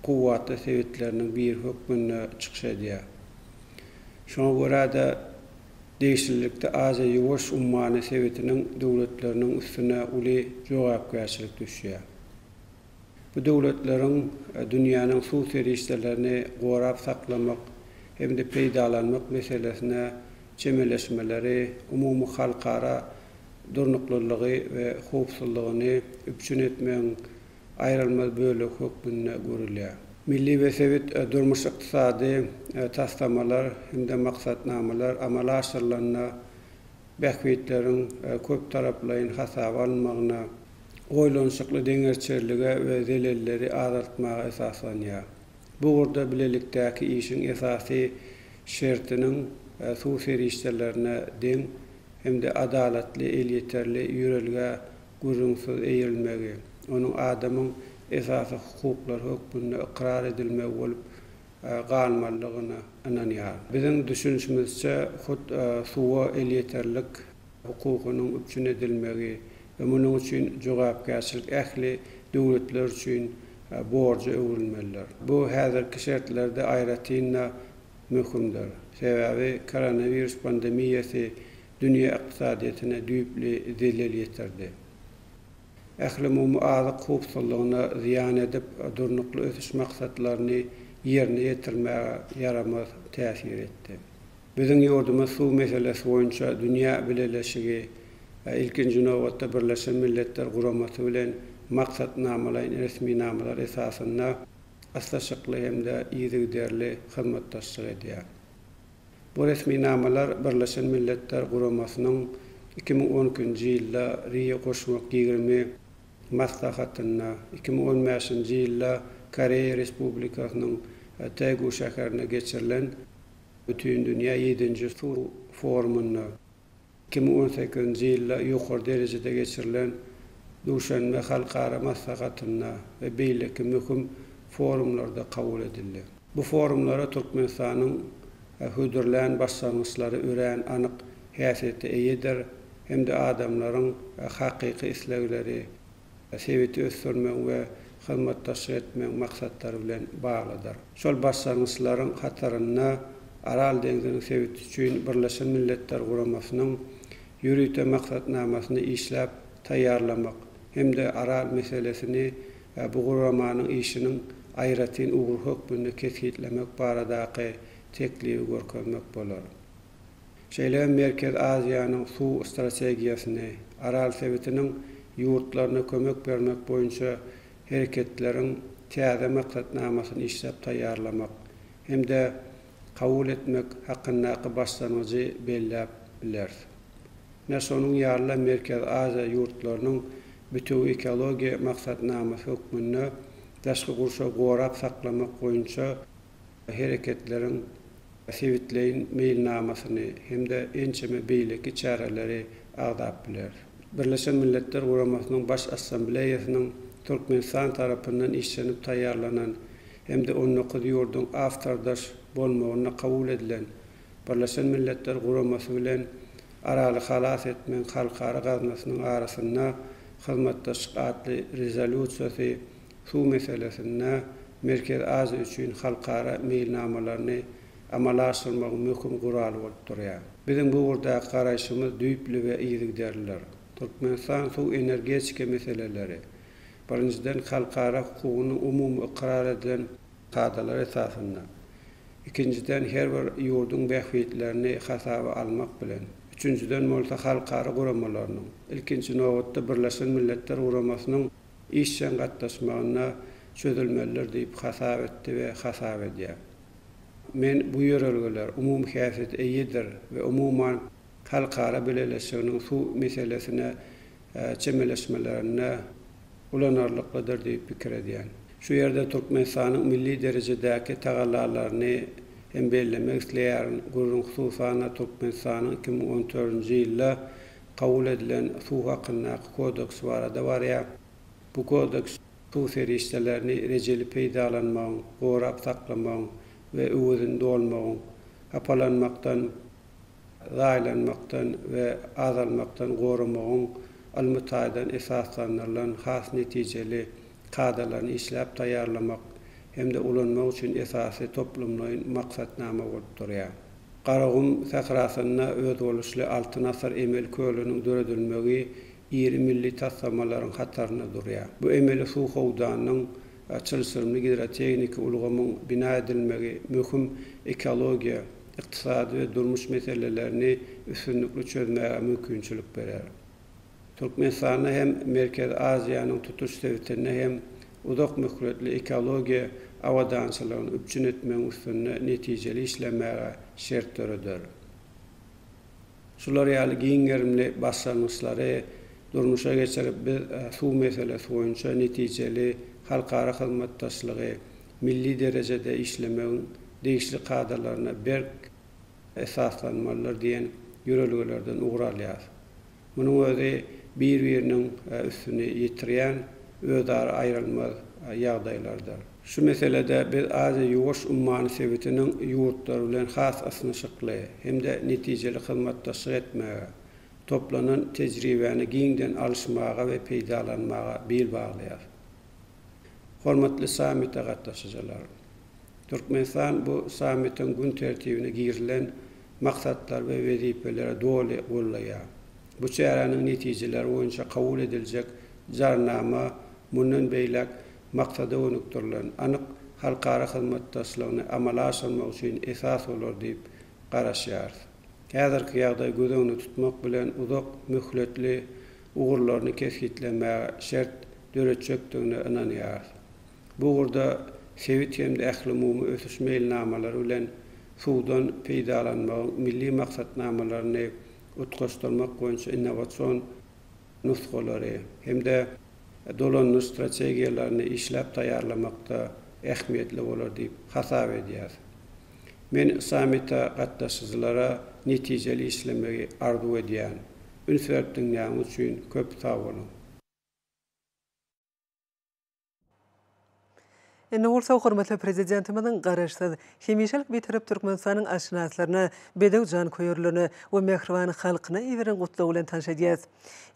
kuwwatly sebitleriniň biri hökmünde çykyş edýär. Şoňa görä-de, degişlilikde Aziýa-Ýuwaş ummany sebitiniň döwletleriniň üstüne uly jogapkärçilik düşýär. Bu döwletleriň dünýäniň suw serişdelerini gorap saklamak hem-de peýdalanmak meselesine çemeleşmeleri umumy halkara durnuklylygy we howpsuzlygyny üpjün etmegiň aýrylmaz bölegi hökmünde görülýär. Milli we sebit durmuş-ykdysady taslamalar hem-de maksatnamalar amala aşyrylanda bähbitleriň köptaraplaýyn hasaba alynmagyna, oýlanyşykly deňerçerlige we zelelleri azaltmaga esaslanýar. Bu ugurda bilelikdäki işiň esasy şertiniň suw serişdelerine deň hem-de adalatly elýeterli ýörelgä gürrüňsiz eýrilmegi, onuň adamyň esasy hukuklary hökmünde ykrar edilmegi bolup galmalydygyna ynanýaryn. Biziň düşünişimizçe, hut suwa elýeterlik hukugynyň üpjün edilmegi we munuň üçin jogapkärçilik ähli döwletler üçin borja öwrülmelidir. Bu häzirki şertlerde aýratyn-da möhümdir. Sebäbi koronawirus pandemiýasy dünýä ykdysadyýetine düýpli zelel ýetirdi. Ählumumy azyk howpsuzlygyna zyýan edip, Durnukly ösüş maksatlaryny ýerine ýetirmäge ýaramaz täsir etdi. Biziň ýurdumyz suw meselesi boýunça dünýä bileleşigi, ilkinji nobatda Birleşen Milletler Guramasy bilen maksatnamalaýyn resminamalar esasynda ysnyşykly hem-de yzygiderli hyzmatdaşlyk edýär. Bu resminamalar Birleşen Milletler Guramasynyň 2012-nji ýylda Rio goşmak 20 maslahatynda, 2015-nji ýylda Koreýa Respublikasynyň Tegu şäherinde geçirilen Bütindünýä ýedinji suw forumynda, 2018-nji ýylda ýokary derejede geçirilen Duşanbe halkara maslahatynda we beýleki möhüm forumlarda kabul edildi. Bu forumlara Türkmenistanyň hödürlän başlangyçlary örän anyk häsiýete eýedir hem-de adamlaryň hakyky islegleri, sebiti ösdürmegiň we hyzmatdaşlyk etmegiň maksatlary bilen baglydyr. Şol başlangyçlaryň hatarynda Aral deňziniň sebiti üçin Birleşen Milletler Guramasynyň ýörite maksatnamasyny işläp taýýarlamak hem-de Aral meselesini bu guramanyň işiniň aýratyn ugry hökmünde kesgitlemek baradaky teklibi görkezmek bolar. Şeýle hem Merkezi Aziýanyň suw strategiýasyny, Aral sebitiniň ýurtlaryna kömek bermek boýunça hereketleriň täze maksatnamasyny işläp taýýarlamak hem-de kabul etmek hakyndaky başlangyjy belläp bileris. Ine, şonuň ýaly-da Merkezi Aziýa ýurtlarynyň bütewi ekologiýa maksatnamasy hökmünde daşky gurşawy gorap saklamak boýunça hereketleriň sebitleýin meýilnamasyny hem-de ençeme beýleki çäreleri agzap bileris. Birleşen Milletler Guramasynyň Baş Assambleýasynyň Türkmenistan tarapyndan işlenip taýýarlanan hem-de on dokuz ýurduň awtordaş bolmagynda kabul edilen Birleşen Milletler Guramasy bilen Araly halas etmegiň halkara gaznasynyň arasynda hyzmatdaşlyk atly Rezolýusiýasy suw meselesinde Merkezi Aziýa üçin halkara meýilnamalaryny amala aşyrmagyň möhüm guraly bolup durýar. Biziň bu ugurdaky garaýşymyz düýpli we yzygiderlidir. Türkmenistan suw-energetika meseleleri, birinjiden, halkara hukugynyň umumy ykrar edilen kadalary esasynda, ikinjiden, her bir ýurduň bähbitlerini hasaba almak bilen, üçünjiden bolsa, halkara guramalarynyň, ilkinji nobatda, Birleşen Milletler Guramasynyň işjeň gatnaşmagynda çözülmelidir diýip hasap etdi we hasap edýär. Men bu ýörelgeler umumy häsiýete eýedir we umuman, halkara bileleşiginiň suw meselesine çemeleşmelerinde ulanarlyklydyr diýip pikir edýän. Şu ýerde Türkmenistanyň milli derejedäki tagallalaryny hem bellemek isleýärin, gürrüň hususan-da Türkmenistanyň 2014-nji ýylda kabul edilen Suw hakyndaky kodeks barada barýar. Bu kodeks suw serişdelerini rejeli peýdalanmagyň, gorap saklamagyň we öwezini dolmagyň, hapalanmakdan, zaýalanmakdan we azalmakdan goramagyň ylmy taýdan esaslandyrylan has netijeli kadalaryny işläp taýýarlamak hem-de ulanmak üçin esasy toplumlaýyn maksatnama bolup durýar. Garagum sährasynda özboluşly Altyn asyr emeli kölüniň döredilmegi iri milli taslamalaryň hatarynda durýar. Bu emeli suw howdanynyň çylşyrymly gidrotehniki ulgamyň bina edilmegi möhüm ekologiýa, ykdysady we durmuş meselelerini üstünlikli çözmäge mümkinçilik berer. Türkmenistanda hem, Merkezi Aziýanyň tutuş sebitinde hem uzak möhletli ekologiýa abadançylygyny üpjün etmegiň üstünde netijeli işlemäge şert döreder. Şular ýaly giň gerimli başlangyçlary durmuşa geçirip, biz suw meselesi boýunça netijeli halkara hyzmatdaşlygy milli derejede işlemegiň degişli kadalaryna berk esaslanmalydyr diýen ýörelgelerden ugur alýarys. Munuň özi bir-biriniň üstüni ýetirýän özara aýrylmaz ýagdaýlardyr. Şu meselede biz Aziýa-Ýuwaş ummany sebitiniň ýurtlary bilen has ysnyşykly hem-de netijeli hyzmatdaşlyk etmäge, toplanan tejribäni giňden alyşmaga we peýdalanmaga bil baglaýarys. Hormatly sammite gatnaşyjylar! Türkmenistan bu sammitiň gün tertibine girizilen maksatlary we wezipeleri doly goldaýar. Bu çäräniň netijeleri boýunça kabul ediljek Jarnama mundan beýläk maksada gönükdirilen, anyk halkara hyzmatdaşlygyny amala aşyrmak üçin esas bolar diýip garaşýarys. Häzirki ýagdaýy göz öňünde tutmak bilen uzak möhletli ugurlaryny kesgitlemäge şert döretjekdigine ynanýarys. Bu ugurda sebit hem-de ählumumy ösüş meýilnamalary bilen suwdan peýdalanmagyň milli maksatnamalaryny utgaşdyrmak boýunça innowasion nusgalary hem-de dolandyryş strategiýalaryny işläp taýýarlamakda ähmiýetli bolar diýip hasap edýäris. Men sammite gatnaşyjylara netijeli işlemegi arzuw edýän. Üns berip diňläniňiz üçin köp sag boluň! Indi bolsa hormatly Prezidentimiziň Garaşsyz, hemişelik Bitarap Türkmenistanyň atşynaslaryna, bedew janköýerlerine we mähriban halkyna iberen Gutlagy bilen tanyş edýäris.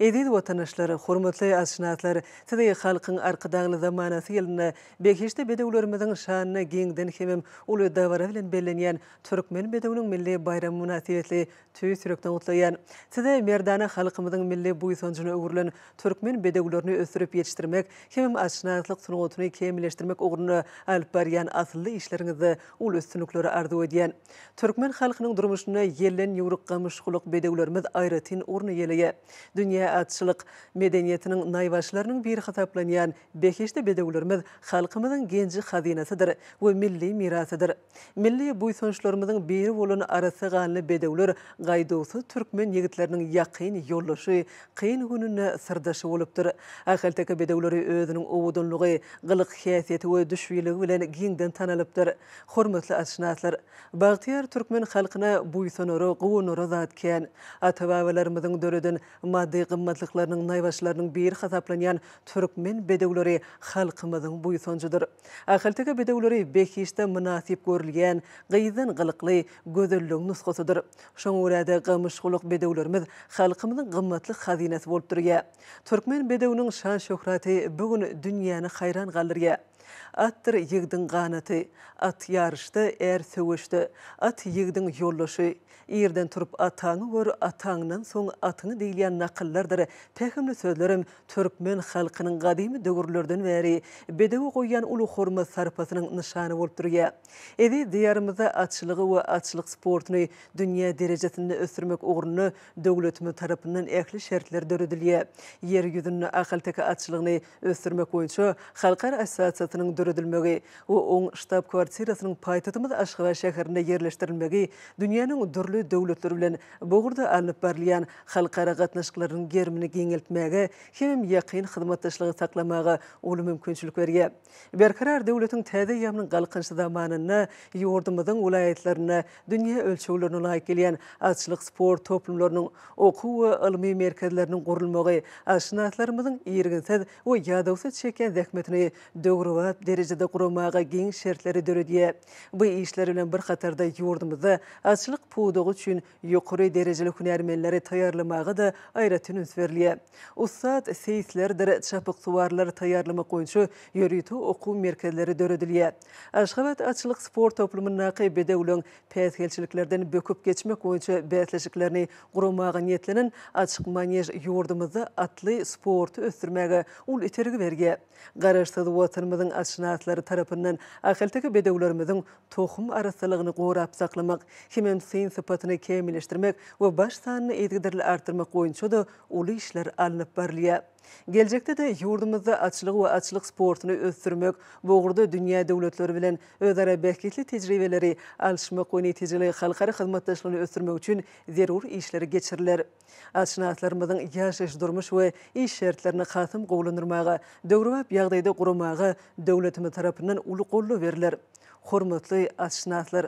Eziz watandaşlar, hormatly atşynaslar, sizi Halkyň Arkadagly zamanasy ýylynda behişdi bedewlerimiziň şanyna giňden hemem uly dabara bilen bellenýän Türkmen bedewiniň milli baýramy mynasybetli Tüýs ýürekden gutlaýan. Size merdana halkymyzyň milli buýsanjyna öwrülen türkmen bedewlerini ösdürip ýetişdirmek hemem atşynaslyk sungatyny kämilleşdirmek ugrunda alyp barýan asylly işleriňizde uly üstünlikleri arzuw edýän. Türkmen halkynyň durmuşynda ýelden ýüwrük gamyşgulak bedewlerimiz aýratyn orun eýeleýär. Dünýä atçylyk medeniýetiniň naýbaşylarynyň biri hasaplanýan behişdi bedewlerimiz halkymyzyň genji-hazynasydyr we milli mirasydyr. Milli buýsançlarymyzyň biri bolan arassa ganly bedewler gaýduwsyz türkmen ýigitleriniň ýakyn ýoldaşy, kyn gününde syrdaşy bolupdyr. Ahalteke bedewleri özüniň owadanlygy, gylyk-häsiýeti we düşbüligi bilen giňden tanalypdyr. Hormatly atşynaslar! Bagtyýar türkmen halkyna buýsanara, guwanara zat kän. Ata-babalarymyzyň döreden maddy gymmatlyklarynyň naýbaşylarynyň biri hasaplanýan türkmen bedewleri halkymyzyň buýsanjydyr. Ahalteke bedewleri behişde mynasyp görülýän, gyzdan gylykly, gözelligiň nusgasydyr. Şoňa görä-de, gamyşgulak bedewlerimiz halkymyzyň gymmatly hazynasy bolup durýar. Türkmen bedewiniň şan-şöhraty bu gün dünýäni haýran galdyrýar. Atdyr ýigdiň ganaty. At ýaryşda, är söweşde. At ýigdiň ýoldaşy. Irden turup ataňy gör, ataňdan soň atyňy diýilýän nakyllardyr pähimli sözlerem türkmen halkynyň gadymy döwürlerden bäri bedewe goýýan uly hormat-sarpasynyň nyşany bolup durýar. Eziz Diýarymyzda atçylygy we atçylyk sportuny dünýä derejesinde ösdürmek ugrunda döwletimiz tarapyndan ähli şertler döredilýär. Ýer ýüzünde ahalteke atçylygyny ösdürmek boýunça Halkara assosiasiýasynyň döredilmegi we oň ştab-kwartirasynyň paýtagtymyz Aşgabat şäherinde ýerleşdirilmegi dünýäniň dürli döwletleri bilen bu ugurda alnyp barylýan halkara gatnaşyklarynyň gerimini giňeltmäge hemem ýakyn hyzmatdaşlygy saklamaga uly mümkinçilik berýär. Berkarar döwletiň täze eýýamynyň Galkynyşy zamanynda ýurdumyzyň welaýatlarynda dünýä ölçeglerine laýyk gelýän atçylyk sport toplumlarynyň, okuw we ylmy merkezleriniň gurulmagy atşynaslarymyzyň irginsiz we ýadawsyz çekýän zähmetini döwrebap derejede guramaga giň şertleri döredýär. Bu işler bilen bir hatarda ýurdumyzda atçylyk pudagy üçin Ýokary derejeli hünärmenleri taýýarlamaga-da aýratyn üns berilýär. Ussat seýislerdir çapyksuwarlary taýýarlamak boýunça ýörite okuw merkezleri döredilýär. Aşgabat atçylyk sport toplumyndaky bedewleň päsgelçiliklerden böküp geçmek boýunça bäsleşiklerini guramaga niýetlenen açyk manež ýurdumyzda atly sporty ösdürmäge uly itergi berýär. Garaşsyz Watanymyzyň atşynaslary tarapyndan ahalteke bedewlerimiziň tohum arassalygyny gorap saklamak hemem syn-sypatyny kämilleşdirmek we baş sanyny yzygiderli artdyrmak boýunça-da uly işler alnyp barylýar. Geljekde-de ýurdumyzda atçylygy we atçylyk sportuny ösdürmek, bu ugurda dünýä döwletleri bilen özara bähbitli tejribeleri alyşmak we netijeli halkara hyzmatdaşlygyny ösdürmek üçin zerur işler geçiriler. Atşynaslarymyzyň ýaşaýyş-durmuş we iş şertlerini hasam gowulandyrmaga, döwrebap ýagdaýda guramaga döwletimiz tarapyndan uly goldaw berler. Hormatly atşynaslar!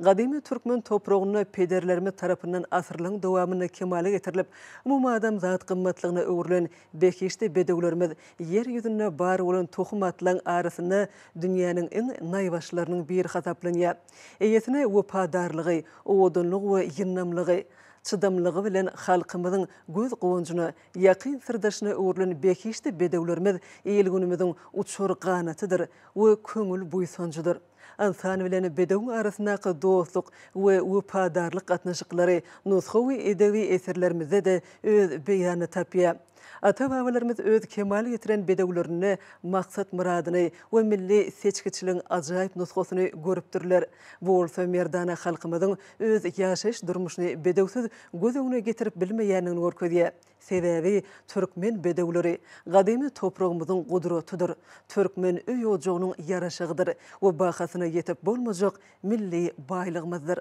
Gadymy türkmen topragynda pederlerimiz tarapyndan asyrlaryň dowamynda kemala getirilip, umumadamzat gymmatlygyna öwrülen behişdi bedewlerimiz Ýer ýüzünde bar bolan tohum atlaryň arasynda dünýäniň iň naýbaşylarynyň biri hasaplanýar. Eýesine wepadarlygy, owadanlygy we ýyndamlygy, Çydamlylygy bilen halkymyzyň göz guwanjyna, ýakyn syrdaşyna öwrülen behişdi bedewlerimiz il-günümiziň uçar ganatydyr we köňül buýsanjydyr. Ynsan bilen bedewiň arasyndaky dostluk we wepadarlyk gatnaşyklary nusgawy edebi eserlerimizde-de öz beýanyny tapýar. Ata-babalarymyz öz kemala getiren bedewlerinde maksat-myradyny we milli seçgiçiligiň ajaýyp nusgasyny görüpdirler. Bu bolsa merdana halkymyzyň öz ýaşaýyş-durmuşyny bedewsiz göz öňüne getirip bilmeýändigini görkezýär. Sebäbi türkmen bedewleri gadymy topragymyzyň gudratydyr, türkmen öý-ojagynyň ýaraşygydyr we bahasyna ýetip bolmajak milli baýlygymyzdyr.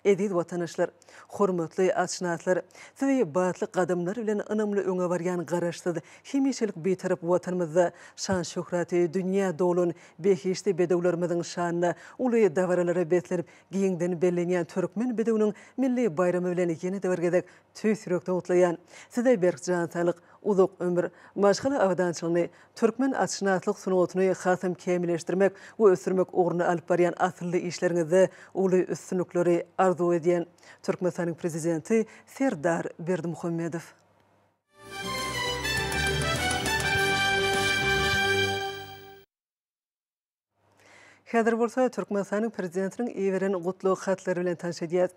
Eziz watandaşlar! Hormatly atşynaslar! Sizi batly gadamlar bilen ynamly öňe barýan Garaşsyz, hemişelik Bitarap Watanymyzda şan-şöhraty dünýä dolan behişdi bedewlerimiziň şanyna uly dabaralara beslenip giňden bellenýän Türkmen bedewiniň milli baýramy bilen ýene-de bir gezek tüýs ýürekden gutlaýan. Size berk jan saglyk, uzak ömür, maşgala abadançylygyny, türkmen atşynaslyk sungatyny hasam kämilleşdirmek we ösdürmek ugrunda alyp barýan asylly işleriňizde uly üstünlikleri arzuw edýän. Türkmenistanyň Prezidenti Serdar Berdimuhamedow. Häzir bolsa Türkmenistanyň Prezidentiniň iberen gutlag hatlary bilen tanyş edýäs.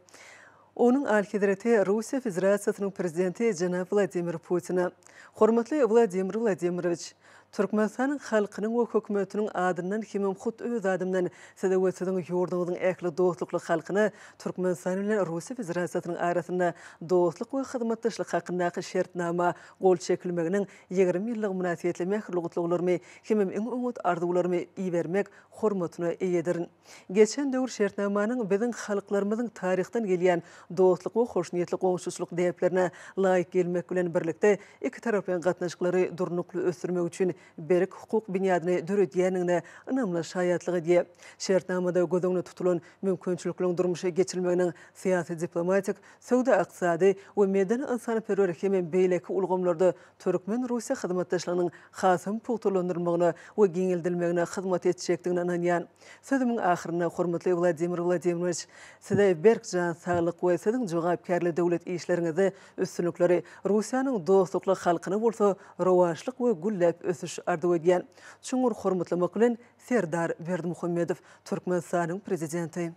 Onuň Alyhezreti Russiýa Federasiýasynyň Prezidenti jenap Wladimir Putine. Hormatly Wladimir Wladimirowiç! Türkmenistanyň halkynyň we Hökümetiniň adyndan hemem hut öz adymdan Size we Siziň ýurduňyzyň ähli dostlukly halkyna Türkmenistan bilen Russiýa Federasiýasynyň arasynda dostluk we hyzmatdaşlyk hakyndaky Şertnama gol çekilmeginiň 20 ýyllygy mynasybetli mähirli gutlaglarymy hemem iň oňat arzuwlarymy ibermek hormatyna eýedirin. Geçen döwür şertnamanyň biziň halklarymyzyň taryhdan gelýän dostluk we hoşniýetli goňşuçylyk däplerine laýyk gelmek bilen birlikde, ikitaraplaýyn gatnaşyklary durnukly ösdürmek üçin berk hukuk binýadyny döredýändigine ynamly şaýatlyk edýär. Şertnamada göz öňünde tutulan mümkinçilikleriň durmuşa geçirilmeginiň syýasy-diplomatik, söwda-ykdysady we medeni-ynsanperwer hemem beýleki ulgamlarda türkmen-russiýa hyzmatdaşlygynyň hasam pugtalandyrylmagyna we giňeldilmegine hyzmat etjekdigine ynanýan. Sözümiň ahyrynda, hormatly Wladimir Wladimirowiç, Size berk jan saglyk we Siziň jogapkärli döwlet işleriňizde üstünlikleri, Russiýanyň dostlukly halkyna bolsa rowaçlyk we gülläp ösüş. ösüş arzuw edýän. Çuňňur hormatlamak bilen, Serdar Berdimuhamedow, Türkmenistanyň Prezidenti.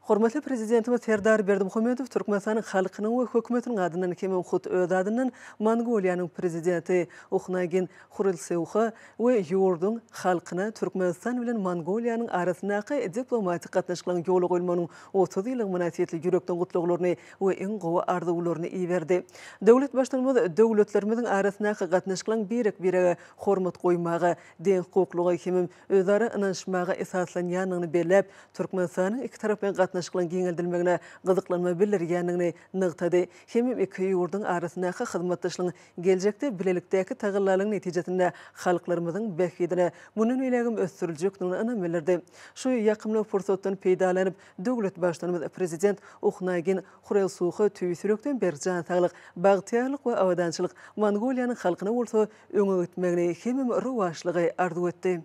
Hormatly Prezidentimiz Serdar Berdimuhamedow Türkmenistanyň halkynyň we Hökümetiniň adyndan hemem hut öz adyndan Mongoliýanyň Prezidenti Uhnagin Hurelseuha we ýurduň halkyna Türkmenistan bilen Mongoliýanyň arasyndaky diplomatik gatnaşyklaryň ýola goýulmagynyň 30 ýyllygy mynasybetli ýürekden gutlaglaryny we iň gowy arzuwlaryny iberdi. Döwlet Baştutanymyz döwletlerimiziň arasyndaky gatnaşyklaryň birek-birege hormat goýmaga, deňhukuklyga hemem özara ynanyşmaga esaslanýandygyny belläp, Türkmenistanyň ikitaraplaýyn gatnaşyklaryň giňeldilmegine gyzyklanma bildirýändigini nygtady hemem iki ýurduň arasyndaky hyzmatdaşlygyň geljekde bilelikdäki tagallalaryň netijesinde halklarymyzyň bähbidine mundan beýlägem ösdüriljekdigine ynam bildirdi. Şu ýakymly pursatdan peýdalanyp, döwlet Baştutanymyz Prezident Uhnagin Hurelsuha tüýs ýürekden berk jan saglyk, bagtyýarlyk we abadançylyk, Mongoliýanyň halkyna bolsa öňe gitmegini hemem rowaçlygy arzuw etdi.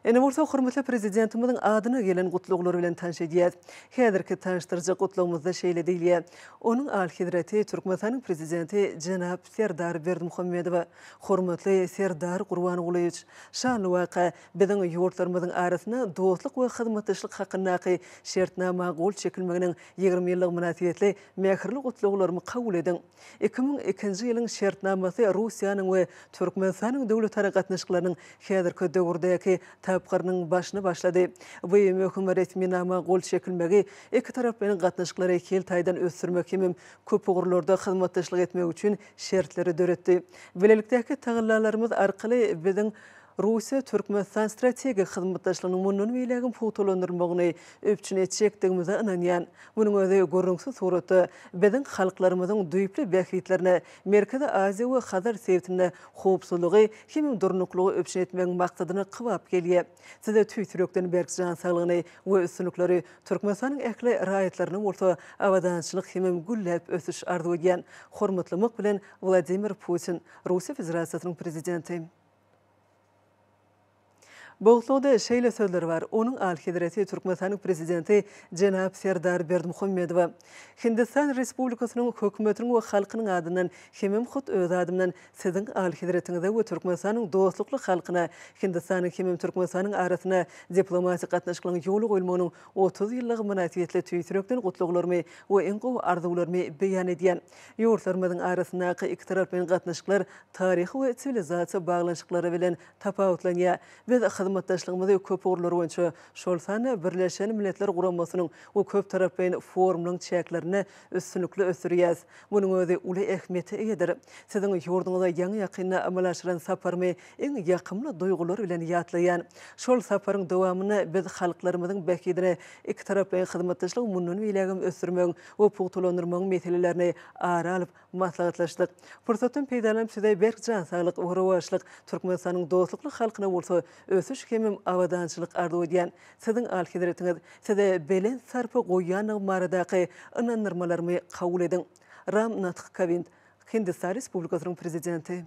Indi bolsa hormatly Prezidentimiziň adyna gelen gutlaglar bilen tanyş edýäs. Häzirki tanyşdyrjak gutlagymyzda şeýle diýilýär, Onuň Alyhezreti Türkmenistanyň Prezidenti jenap Serdar Berdimuhamedowa, Hormatly Serdar Gurbangulyýewiç! Şanly waka, biziň ýurtlarymyzyň arasynda dostluk we hyzmatdaşlyk hakyndaky Şertnama gol çekilmeginiň 20 ýyllygy mynasybetli mähirli gutlaglarymy kabul ediň! 2002-nji ýylyň şertnamasy Russiýanyň we Türkmenistanyň döwletara gatnaşyklarynyň häzirki döwürdäki tapgyrynyň başyny başlady. Bu möhüm resminama gol çekilmegi ikitaraplaýyn gatnaşyklary hil taýdan ösdürmek hemem köp ugurlarda hyzmatdaşlyk etmek üçin şertleri döretdi. Bilelikdäki tagallalarymyz arkaly biziň Russiýa-Türkmenistan strategik hyzmatdaşlygynyň mundan beýlägem pugtalandyrylmagyny üpjün etjekdigimize ynanýan. Munuň özi gürrüňsiz suratda biziň halklarymyzyň düýpli bähbitlerine, Merkezi Aziýa we Hazar sebitinde howpsuzlygy hemem durnuklygy üpjün etmegiň maksadyna kybap gelýär. Size tüýs ýürekden berk jan saglygyny we üstünlikleri, Türkmenistanyň ähli raýatlaryna bolsa abadançylyk hemem gülläp ösüş arzuw edýän. Hormatlamak bilen, Wladimir Putin, Russiýa Federasiýasynyň Prezidenti. Boguslawda şeýle sözler bar, Onuň Alyhezreti Türkmenistanyň Prezidenti jenap Serdar Berdimuhamedowa, Hindistan Respublikasynyň Hökümetiniň we halkynyň adyndan hemem hut öz adymdan Siziň Alyhezretiňize we Türkmenistanyň dostlukly halkyna Hindistanyň hemem Türkmenistanyň arasynda diplomatik gatnaşyklaryň ýola goýulmagynyň 30 ýyllygy mynasybetli tüýs ýürekden gutlaglarymy we iň gowy arzuwlarymy beýan edýän. Ýurtlarymyzyň arasyndaky ikitaraplaýyn gatnaşyklar taryhy we siwilizasiýa baglanyşyklary bilen tapawutlanýar. Biz hyzmatdaşlygymyzy köp ugurlar boýunça, şol sanda Birleşen Milletler Guramasynyň we köptaraplaýyn forumlaryň çäklerinde üstünlikli ösdürýäris. Munuň özi uly ähmiýete eýedir. Siziň ýurduňyza ýaňy-ýakynda amala aşyran saparymy iň ýakymly duýgular bilen ýatlaýan. Şol saparyň dowamynda biz halklarymyzyň bähbidine ikitaraplaýyn hyzmatdaşlygy mundan beýlägem ösdürmegiň we pugtalandyrmagyň meselelerini ara alyp maslahatlaşdyk. Pursatdan peýdalanyp size berk jan saglyk we rowaçlyk, Türkmenistanyň dostlukly halkyna bolsa ösüş hemem abadançylyk arzuw edýän. Siziň Alyhezretiňiz, size belent sarpa goýýandygym baradaky ynandyrmalarymy kabul ediň. Ram Nath Kowind, Hindistan Respublikasynyň Prezidenti.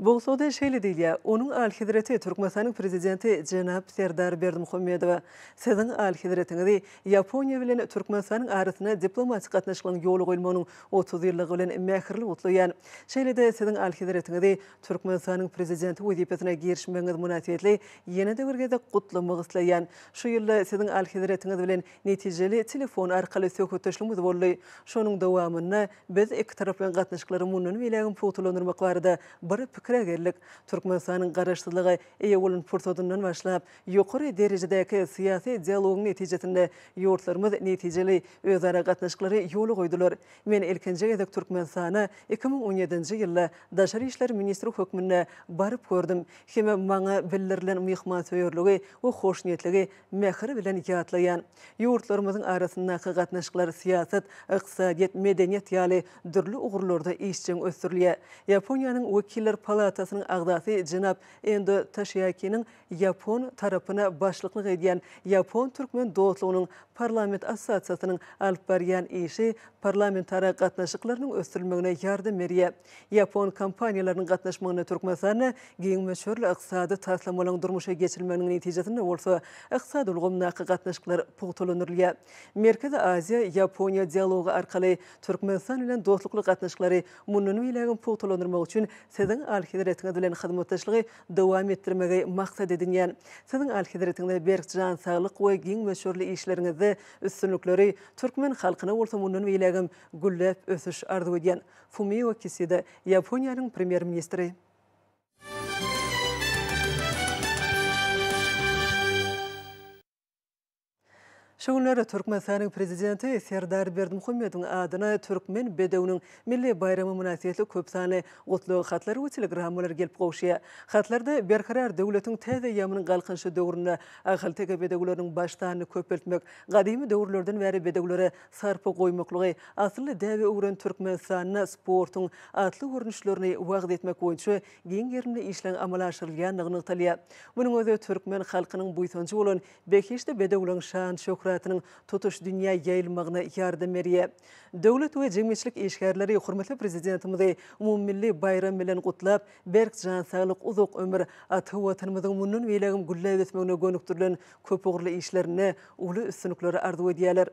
Boguslawda şeýle diýilýär, Onuň Alyhezreti Türkmenistanyň Prezidenti jenap Serdar Berdimuhamedowa, Siziň Alyhezretiňizi Ýaponiýa bilen Türkmenistanyň arasynda diplomatik gatnaşyklaryň ýola goýulmagynyň 30 ýyllygy bilen mähirli gutlaýan. Şeýle-de Siziň Alyhezretiňizi Türkmenistanyň Prezidenti wezipesine girişmegiňiz mynasybetli ýene-de bir gezek gutlamak isleýän. Şu ýylda Siziň Alyhezretiňiz bilen netijeli telefon arkaly söhbetdeşligimiz boldy. Şonuň dowamynda Biz ikitaraplaýyn gatnaşyklary mundan beýlägem pugtalandyrmak barada bir pikire geldik. Türkmenistanyň Garaşsyzlyga eýe bolan pursadyndan başlap, ýokary derejedäki syýasy dialogyň netijesinde ýurtlarymyz netijeli özara gatnaşyklary ýola goýdular. Men ilkinji gezek Türkmenistana 2017-nji ýylda daşary işler ministri hökmünde baryp gördüm hem maňa bildirilen myhmansöýerligi we hoşniýetligi mähir bilen ýatlaýan. Ýurtlarymyzyň arasyndaky gatnaşyklar syýasat, ykdysadyýet, medeniýet ýaly dürli ugurlarda işjeň ösdürilýär. Ýaponiýanyň Wekiller palatasy. palatasynyň agzasy jenap Endo Taşiakiniň ýapon tarapyna başlyklyk edýän Ýapon-türkmen dostlugynyň parlament assosiasiýasynyň alyp barýan işi parlamentara gatnaşyklarynyň ösdürilmegine ýardam berýär. Ýapon kompaniýalarynyň gatnaşmagynda Türkmenistanda giň möçberli ykdysady taslamalaryň durmuşa geçirilmeginiň netijesinde bolsa ykdysady ulgamdaky gatnaşyklar pugtalandyrylýar. Merkezi Aziýa, Ýaponiýa dialogy arkaly Türkmenistan bilen dostlukly gatnaşyklary mundan beýlägem pugtalandyrmak üçin Siziň Alyhezretiňiz bilen hyzmatdaşlygy dowam etdirmegi maksat edinýän. Siziň Alyhezretiňize berk jan saglyk we giň möçberli işleriňizde üstünlikleri, türkmen halkyna bolsa mundan beýlägem gülläp ösüş arzuw edýän. Fumio Kisida, Ýaponiýanyň Premýer-ministri. Şu günler Türkmenistanyň Prezidenti Serdar Berdimuhamedowyň adyna Türkmen bedewiniň milli baýramy mynasybetli köp sanly gutlag hatlary we telegrammalar gelip gowuşýar. Hatlarda Berkarar döwletiň täze eýýamynyň Galkynyşy döwründe ahalteke bedewleriniň baş sanyny köpeltmek, gadymy döwürlerden bäri bedewlere sarpa goýmaklygy asylly däbe öwren Türkmenistanda sportuň atly görnüşlerini wagyz etmek boýunça giň gerimli işleň amala aşyrylýandygy nygtalýar. Munuň özi türkmen halkynyň buýsanjy bolan behişdi bedewleň şan-şöhratynyň tutuş dünýä ýaýylmagyna ýardam berýär. Döwlet we jemgyýetçilik işgärleri hormatly Prezidentimizi umumymilli baýram bilen gutlap, berk jan saglyk, uzak ömür, ata Watanymyzyň mundan beýlägem gülläp ösmegine gönükdirilen köpugurly işlerinde uly üstünlikleri arzuw edýärler.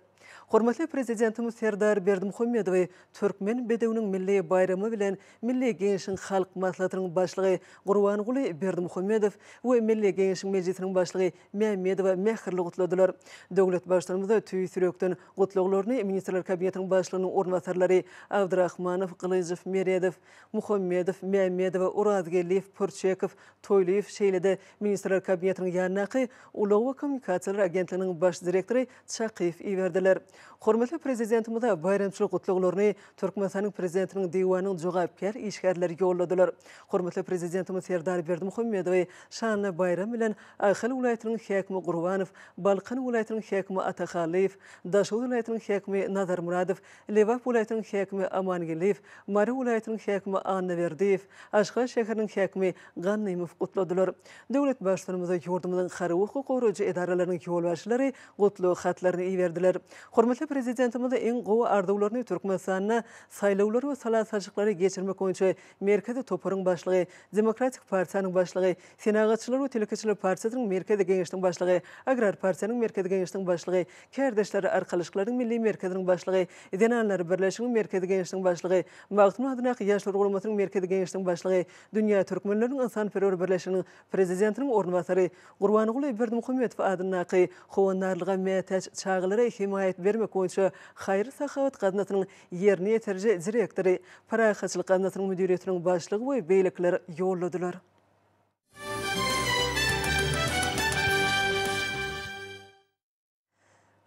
Hormatly Prezidentimiz Serdar Berdimuhamedowy Türkmen bedewiniň milli baýramy bilen Milli Geňeşiň Halk Maslahatynyň Başlygy Gurbanguly Berdimuhamedow we Milli Geňeşiň Mejlisiniň Başlygy Mämmedowa mähirli gutladylar. Döwlet Baştutanymyza tüýs ýürekden gutlaglaryny Ministrler Kabinetiniň Başlygynyň orunbasarlary Abdyrahmanow, Gylyjow, Meredow, Muhammedow, Mämmedowa, Orazgeldiýew, Pürçekow, Toýlyýew, şeýle-de Ministrler Kabinetiniň ýanyndaky Ulag we kommunikasiýalar agentliginiň baş direktory Çakyýew iberdiler. Hormatly Prezidentimize baýramçylyk gutlaglaryny Türkmenistanyň Prezidentiniň Diwanynyň jogapkär işgärleri ýolladylar. Hormatly Prezidentimiz Serdar Berdimuhamedowy şanly baýram bilen Ahal welaýatynyň häkimi Gurbanow, Balkan welaýatynyň häkimi Atahallyýew, Daşoguz welaýatynyň häkimi Nazarmyradow, Lebap welaýatynyň häkimi Amangeldiýew, Mary welaýatynyň häkimi Annaberdiýew, Aşgabat şäheriniň häkimi Gannymow gutladylar. Döwlet Baştutanymyza ýurdumyzyň harby hukuk goraýjy edaralarynyň ýolbaşçylary gutlag hatlaryny iberdiler. Hormatly Prezidentimize iň gowy arzuwlaryny Türkmenistanda saýlawlary we sala salşyklary geçirmek boýunça Merkezi toparyň başlygy, Demokratik partiýanyň başlygy, Senagatçylar we telekeçiler partiýasynyň Merkezi Geňeşiniň başlygy, Agrar partiýanyň Merkezi Geňeşiniň başlygy, Kärdeşler arkalaşyklarynyň Milli merkeziniň başlygy, Zenanlar birleşiginiň Merkezi Geňeşiniň başlygy, Magtymguly adyndaky Ýaşlar guramasynyň Merkezi Geňeşiniň başlygy, Dünýä türkmenleriniň ynsanperwer birleşiginiň Prezidentiniň orunbasary, Gurbanguly Berdimuhamedow adyndaky Howandarlyga mätäç çagalara hemaýat bermek boýunça haýyr-sahawat gaznasynyň ýerine ýetiriji direktory, Parahatçylyk gaznasynyň müdiriýetiniň başlygy we beýlekiler ýolladylar.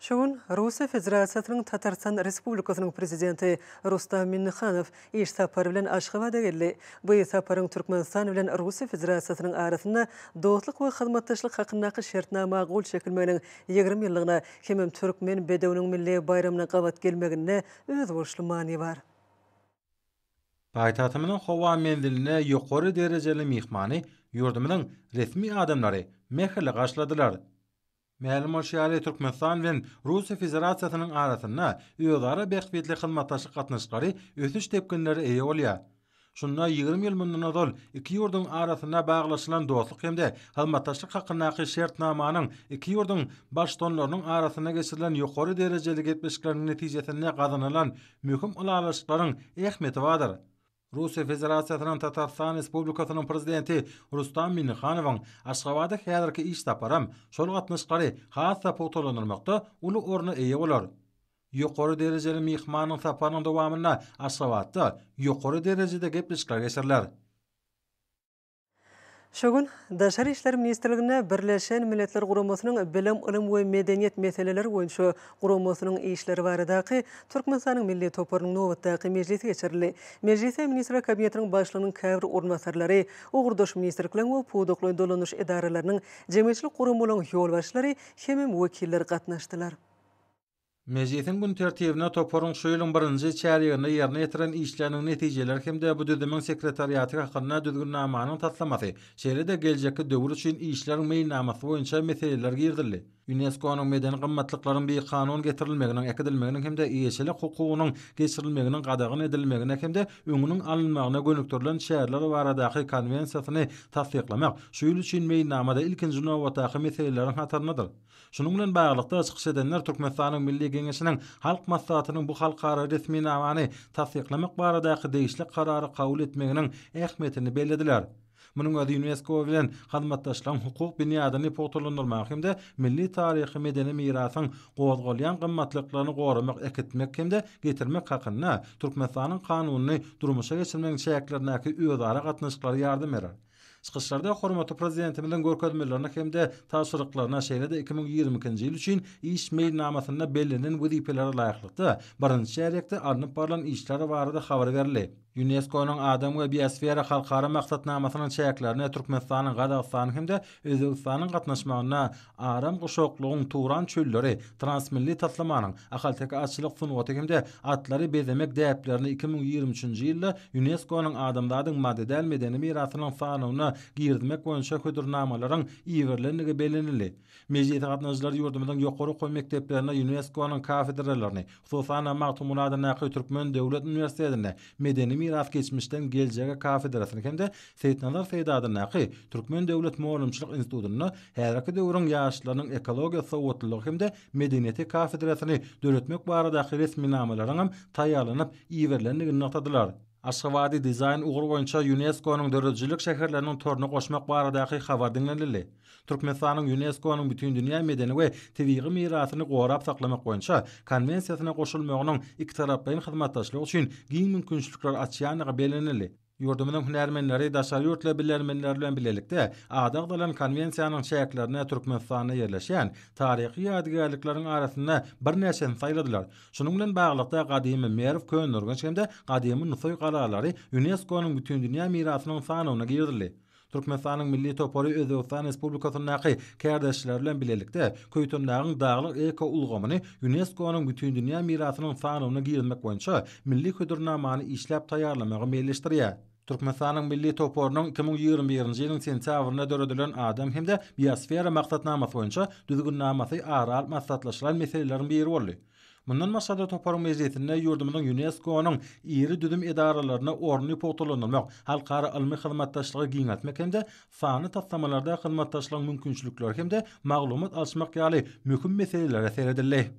Şu gün Russiýa Federasiýasynyň Tatarystan Respublikasynyň Prezidenti Rustam Minnihanow iş sapary bilen Aşgabada geldi. Bu saparyň Türkmenistan bilen Russiýa Federasiýasynyň arasynda dostluk we hyzmatdaşlyk hakyndaky Şertnama gol çekilmeginiň 20 ýyllygyna hemem Türkmen bedewiniň milli baýramyna gabat gelmeginde özboluşly many bar. Paýtagtymyzyň howa menzilinde ýokary derejeli myhmany ýurdumyzyň resmi adamlary mähirli garşyladylar. Mälim bolşy ýaly, Türkmenistan bilen Russiýa Federasiýasynyň arasynda özara bähbitli hyzmatdaşlyk gatnaşyklary ösüş depginlere eýe bolýar. Şunda 20 ýyl mundan ozal iki ýurduň arasynda baglaşylan dostluk hem-de hyzmatdaşlyk hakyndaky Şertnamanyň iki ýurduň Baştutanlarynyň arasynda geçirilen ýokary derejeli gepleşikleriň netijesinde gazanylan möhüm ylalaşyklaryň ähmiýeti bardyr. Russiýa Federasiýasynyň Tatarystan Respublikasynyň Prezidenti Rustam Minnihanowyň Aşgabada häzirki iş saparam şol gatnaşyklary has-da pugtalandyrmakda uly orna eýe bolar. Ýokary derejeli myhmanyň saparynyň dowamynda Aşgabatda ýokary derejede gepleşikler geçiriler. Şu gün Daşary işler ministrliginde Birleşen Milletler Guramasynyň Bilim, ylym we medeniýet meseleleri boýunça guramasynyň işleri baradaky Türkmenistanyň Milli toparynyň nobatdaky mejlisi geçirildi. Mejlise Ministrler Kabinetiniň Başlygynyň käbir orunbasarlary, ugurdaş ministrlikleriň we pudaklaýyn dolandyryş edaralarynyň, jemgyýetçilik guramalaryň ýolbaşçylary hemem wekiller gatnaşdylar. Mejlisiň gün tertibine toparyň şu ýylyň birinji çärýeginde ýerine ýetiren işleriniň netijeleri hem-de bu düzümiň sekretariaty hakynda düzgünnamanyň taslamasy, şeýle-de geljekki döwür üçin işleriň meýilnamasy boýunça meseleler girizildi. Ýunesko-nyň medeni gymmatlyklaryň bikanun getirilmeginiň, äkidilmeginiň hem-de eýeçilik hukugynyň geçirilmeginiň gadagan edilmegine hem-de öňüniň alynmagyna gönükdirilen çäreler baradaky Konwensiýasyny tassyklamak şu ýyl üçin meýilnamada ilkinji nobatdaky meseleleriň hataryndadyr. Şunuň bilen baglylykda, çykyş edenler Türkmenistanyň Milli Geňeşiniň Halk Maslahatynyň bu halkara resminamany tassyklamak baradaky degişli Karary kabul etmeginiň ähmiýetini bellediler. Munuň özi Ýunesko bilen hyzmatdaşlygyň hukuk binýadyny pugtalandyrmaga hem-de milli taryhy-medeni mirasyň gozgalýan gymmatlyklaryny goramak, äkitmek hem-de getirmek hakynda Türkmenistanyň Kanunyny durmuşa geçirmegiň çäklerindäki özara gatnaşyklara ýardam berer. Çykyşlarda hormatly Prezidentimiziň görkezmelerine hem-de tabşyryklaryna, şeýle-de 2022-nji ýyl üçin iş meýilnamasynda bellenen wezipelere laýyklykda, birinji çärýekde alnyp barlan işler barada habar berildi. Ýunesko-nyň Adam we biosfera halkara maksatnamasynyň çäklerinde Türkmenistanyň, Gazagystanyň hem-de Özbegistanyň gatnaşmagynda Aram guşaklygyň Turan çölleri transmilli taslamanyň, ahalteke atçylyk sungaty hem-de atlary bezemek däplerini 2023-nji ýylda Ýunesko-nyň Adamzadyň maddy däl medeni mirasynyň sanawyna girizmek boýunça hödürnamalaryň iberilendigi bellenildi. Mejlise gatnaşyjylar ýurdumyzyň ýokary okuw mekdeplerinde Ýunesko-nyň kafedralaryny, hususan-da, Magtymguly adyndaky Türkmen döwlet uniwersitetinde Medeni miras geçmişden geljege kafedrasyny hem-de Seýitnazar Seýdi adyndaky Türkmen döwlet mugallymçylyk institutynda häzirki döwrüň ýaşlarynyň ekologiýa sowatlylygy hem-de medeniýeti kafedrasyny döretmek baradaky resminamalaryňam taýýarlanyp iberilendigini nygtadylar. Aşgabady dizaýn ugry boýunça Ýunesko-nyň döredijilik şäherleriniň toruna goşmak baradaky habar diňlenildi. Türkmenistanyň Ýunesko-nyň Bütindünýä medeni we tebigy mirasyny gorap saklamak boýunça Konwensiýasyna goşulmagynyň ikitaraplaýyn hyzmatdaşlyk üçin giň mümkinçilikler açýandygy bellenildi. Ýurdumyzyň hünärmenleri daşary ýurtly bilermenler bilen bilelikde ady agzalan Konwensiýanyň çäklerinde Türkmenistanda ýerleşýän taryhy ýadygärlikleriň arasynda birnäçesini saýladylar. Şunuň bilen baglylykda, gadymy Merw, Köneürgenç hem-de gadymy Nusaý galalary Ýunesko-nyň Bütindünýä mirasynyň sanawyna girizildi. Türkmenistanyň milli topary Özbegistan Respublikasyndaky kärdeşleri bilen bilelikde Köýtendagyň daglyk ekoulgamyny Ýunesko-nyň Bütindünýä mirasynyň sanawyna girizmek boýunça milli hödürnamany işläp taýýarlamagy meýilleşdirýär. Türkmenistanyň milli toparynyň 2021-nji ýylyň sentýabrynda döredilen Adam hem-de biosfera maksatnamasy boýunça Düzgünnamasy ara alyp maslahatlaşylan meseleleriň biri boldy. Mundan başga-da toparyň mejlisinde ýurdumyzyň Ýunesko-nyň iri düzüm edaralarynda ornuny pugtalandyrmak, halkara ylmy hyzmatdaşlygy giňeltmek hem-de sanly taslamalarda hyzmatdaşlygyň mümkinçilikleri hem-de maglumat alyşmak ýaly möhüm meselelere seredildi.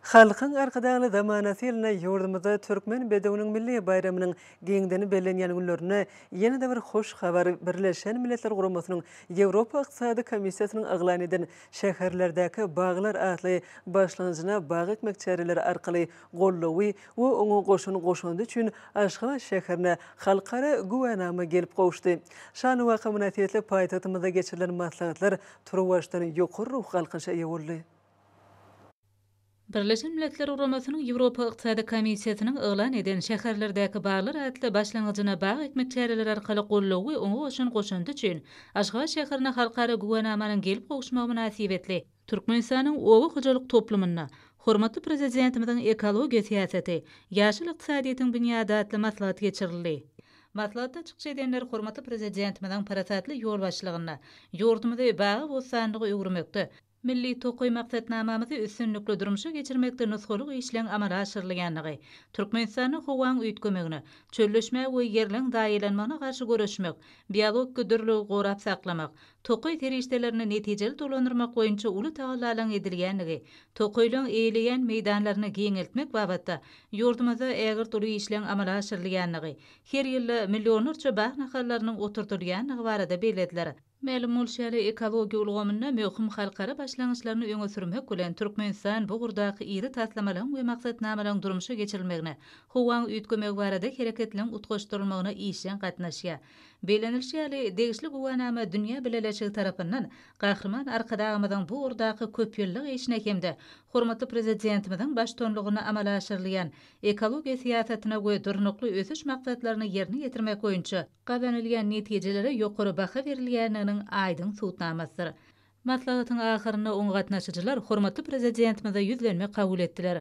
Halkyň Arkadagly zamanasy ýylynda ýurdumyzda Türkmen bedewiniň milli baýramynyň giňden bellenýän günlerinde ýene-de bir hoş habar Birleşen Milletler Guramasynyň Ýewropa Ykdysady Komissiýasynyň yglan eden Şäherlerdäki baglar atly başlangyjyna bag ekmek çäreleri arkaly goldawy we oňa goşan goşandy üçin Aşgabat şäherine halkara güwänama gelip gowuşdy. Şanly waka mynasybetli paýtagtymyzda geçirilen maslahatlar turuwbaşdan ýokary ruhy galkynyşa eýe boldy. Birleşen Milletler Guramasynyň Ýewropa Ykdysady Komissiýasynyň yglan eden Şäherlerdäki baglar atly başlangyjyna bag ekmek çäreleri arkaly goldawy we oňa goşan goşandy üçin Aşgabat şäherine halkara güwänamanyň gelip gowuşmagy mynasybetli, Türkmenistanyň oba hojalyk toplumynda hormatly Prezidentimiziň ekologiýa syýasaty, ýaşyl ykdysadyýetiň binýady atly maslahat geçirildi. Maslahatda çykyş edenler hormatly Prezidentimiziň parasatly ýolbaşçylygynda ýurdumyzy bagy-bossanlyga öwürmekde, Milli tokaý maksatnamamyzy üstünlikli durmuşa geçirmekde nusgalyk işleň amala aşyrylýandygy, Türkmenistanda howaň üýtgemegine, çölleşmä we ýerleň zaýalanmagyna garşy göreşmek, biologiki dürlügi gorap saklamak, tokaý serişdelerini netijeli dolandyrmak boýunça uly tagallalaň edilýändigi, tokaýlaň eýeleýän meýdanlaryny giňeltmek babatda ýurdumyzda ägirt uly işleň amala aşyrylýandygy, her ýylda millionlarça bag nahallarynyň oturdylýandygy barada bellediler. Mälim bolşy ýaly, ekologiýa ulgamynda möhüm halkara başlangyçlaryny öňe sürmek bilen, Türkmenistan bu ugurdaky iri taslamalaryň we maksatnamalaryň durmuşa geçirilmegine, howaň üýtgemegi barada hereketleriň utgaşdyrylmagyna işjeň gatnaşýar. Bellenilişi ýaly, degişli güwänama dünýä bileleşigi tarapyndan Gahryman Arkadagymyzyň bu ugurdaky köpýyllyk işine hem-de hormatly Prezidentimiziň baştutanlygynda amala aşyrylýan ekologiýa syýasatyna we Durnukly ösüş maksatlaryny ýerine ýetirmek boýunça gazanylýan netijelere ýokary baha berilýändiginiň aýdyň subutnamasydyr. Maslahatyň ahyrynda oňa gatnaşyjylar hormatly Prezidentimize ýüzlenme kabul etdiler.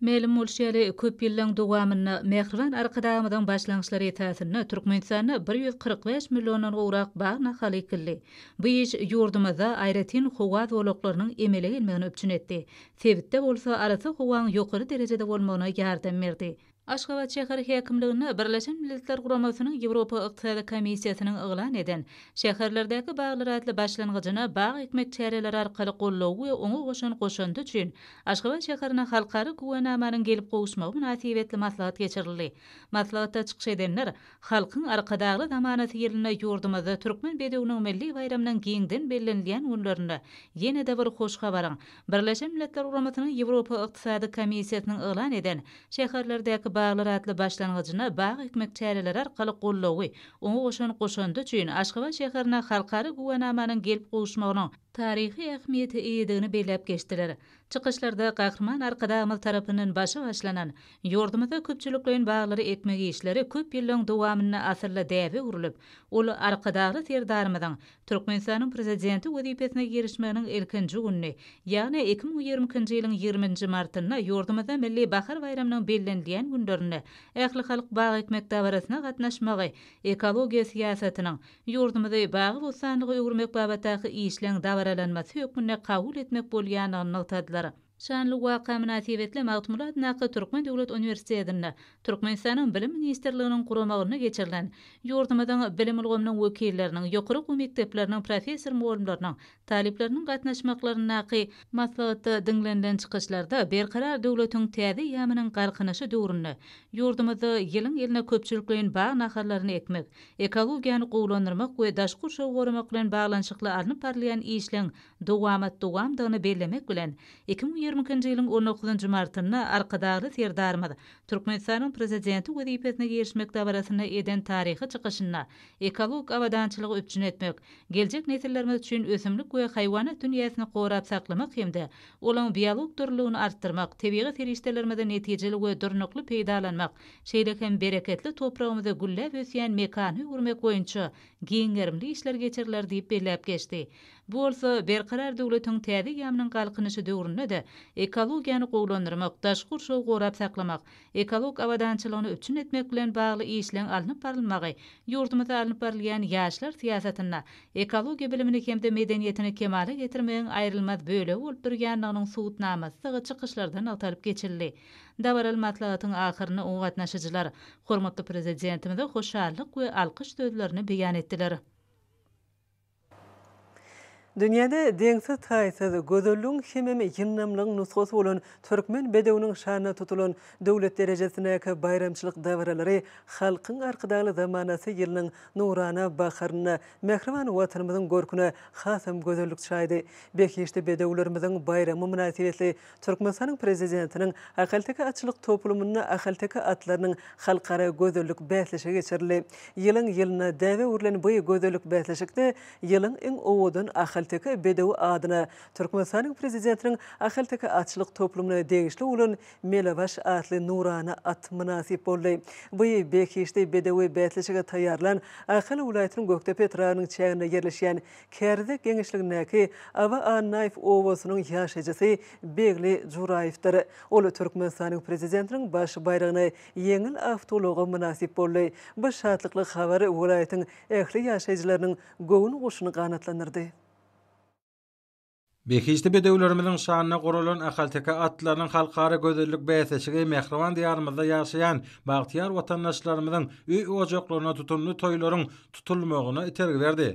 Mälim bolşy ýaly, köp ýyllaryň dowamynda mähriban Arkadagymyzyň başlangyçlary esasynda Türkmenistanda 145 milliondan gowrak bag nahaly ekildi. Bu iş ýurdumyzda aýratyn howa zolaklarynyň emele gelmegini üpjün etdi. Sebitde bolsa arassa howaň ýokary derejede bolmagyna ýardam berdi. Aşgabat şäher häkimliginde Birleşen Milletler Guramasynyň Ýewropa Ykdysady Komissiýasynyň yglan eden Şäherlerdäki baglar atly başlangyjyna bag ekmek çäreleri arkaly goldawy we oňa goşan goşandy üçin Aşgabat şäherine halkara güwänamanyň gelip gowuşmagy mynasybetli maslahat geçirildi. Maslahatda çykyş edenler Halkyň Arkadagly zamanasy ýylynda ýurdumyzda Türkmen bedewiniň milli baýramynyň giňden bellenilýän günlerinde ýene-de bir hoş habaryň, Birleşen Milletler Guramasynyň Ýewropa Ykdysady Komissiýasynyň yglan eden Şäherlerdäki baglar atly başlangyjyna bag ekmek çäreleri arkaly goldawy, oňa goşan goşandy üçin Aşgabat şäherine halkara güwänamanyň gelip gowuşmagynyň taryhy ähmiýete eýedigini belläp geçdiler. Çykyşlarda Gahryman Arkadagymyz tarapyndan başy başlanan, ýurdumyzda köpçülikleýin baglary ekmek işleri köp ýyllaryň dowamynda asylly däbe öwrülip, ol Arkadagly Serdarymyzyň Türkmenistanyň Prezidenti wezipesine girişmeginiň ilkinji gününi, ýagny 2022-nji ýylyň ýigriminji martynda ýurdumyzda Milli bahar baýramynyň bellenilýän günlerinde ählihalk bag ekmek dabarasyna gatnaşmagy ekologiýa syýasatynyň ýurdumyzy bagy-bossanlyga öwürmek babatdaky işleň dabaralanmasy hökmünde kabul etmek bolýandygyny nygtadylar. Şanly waka mynasybetli Magtymguly adyndaky Türkmen döwlet uniwersitetinde Türkmenistanyň Bilim ministrliginiň guramagynda geçirilen ýurdumyzyň bilim ulgamynyň wekilleriniň, ýokary okuw mekdepleriniň professor-mugallymlarynyň, talyplarynyň gatnaşmaklaryndaky maslahatda diňlenilen çykyşlarda Berkarar döwletiň täze eýýamynyň Galkynyşy döwründe ýurdumyzda ýylyň-ýylyna köpçülikleýin bag nahallaryny ekmek, ekologiýany gowulandyrmak we daşky gurşawy goramak bilen baglanyşykly alnyp barylýan işleň dowamat-dowamdygyny bellemek bilen, 2022-nji ýylyň on dokuzynjy martynda Arkadagly Serdarymyz Türkmenistanyň Prezidenti wezipesine girişmek dabarasynda eden taryhy çykyşynda ekologik abadançylygy üpjün etmek, geljek nesillerimiz üçin ösümlik we haýwanat dünýäsini gorap saklamak hem-de olaň biologik dürlüligini artdyrmak, tebigy serişdelerimizi netijeli we durnukly peýdalanmak, şeýle hem bereketli topragymyzy gülläp ösýän mekana öwürmek boýunça giň gerimli işler geçiriler diýip belläp geçdi. Bu bolsa Berkarar döwletiň täze eýýamynyň Galkynyşy döwründe-de ekologiýany gowulandyrmak, daşky gurşawy gorap saklamak, ekologik abadançylygyny üpjün etmek bilen bagly işleň alnyp barylmagy ýurdumyzda alnyp barylýan ýaşlar syýasatynda ekologiýa bilimini hem-de medeniýetini kemala getirmegiň aýrylmaz bölegi bolup durýandygynyň subutnamasydygy çykyşlarda nygtalyp geçildi. Dabaraly maslahatyň ahyrynda oňa gatnaşyjylar hormatly Prezidentimize hoşallyk we alkyş sözlerini beýan etdiler. Dünýäde deňsiz-taýsyz, gözelligiň hemem ýyndamlygyň nusgasy bolan türkmen bedewiniň şanyna tutulan döwlet derejesindäki baýramçylyk dabaralary Halkyň Arkadagly zamanasy ýylynyň nurana baharynda mähriban Watanymyzyň görküne hasam gözellik çaýdy. Behişdi bedewlerimiziň baýramy mynasybetli Türkmenistanyň Prezidentiniň Ahalteke atçylyk toplumynda ahalteke atlarynyň halkara gözellik bäsleşigi geçirildi. Ýylyň-ýylyna däbe öwrülen bu gözellik bäsleşikde ýylyň iň owadan ahalteke bedewi adyna Türkmenistanyň Prezidentiniň Ahalteke atçylyk toplumyna degişli bolan Melebaş atly nurana at mynasyp boldy. Bu behişdi bedewi bäsleşige taýýarlan Ahal welaýatynyň Gökdepe etrabynyň çäginde ýerleşýän Kärizek geňeşligindäki Aba Annaýew obasynyň ýaşaýjysy Begli Juraýewdir. Ol Türkmenistanyň Prezidentiniň baş baýragyna ýeňil awtoulaga mynasyp boldy. Bu şatlykly habar welaýatyň ähli ýaşaýjylarynyň göwün guşuny ganatlandyrdy. Behişdi bedewlerimiziň şanyna guralan ahalteke atlarynyň halkara gözellik bäsleşigi mähriban Diýarymyzda ýaşaýan bagtyýar watandaşlarymyzyň öý-ojaklaryna tutumly toýlaryň tutulmagyna itergi berdi.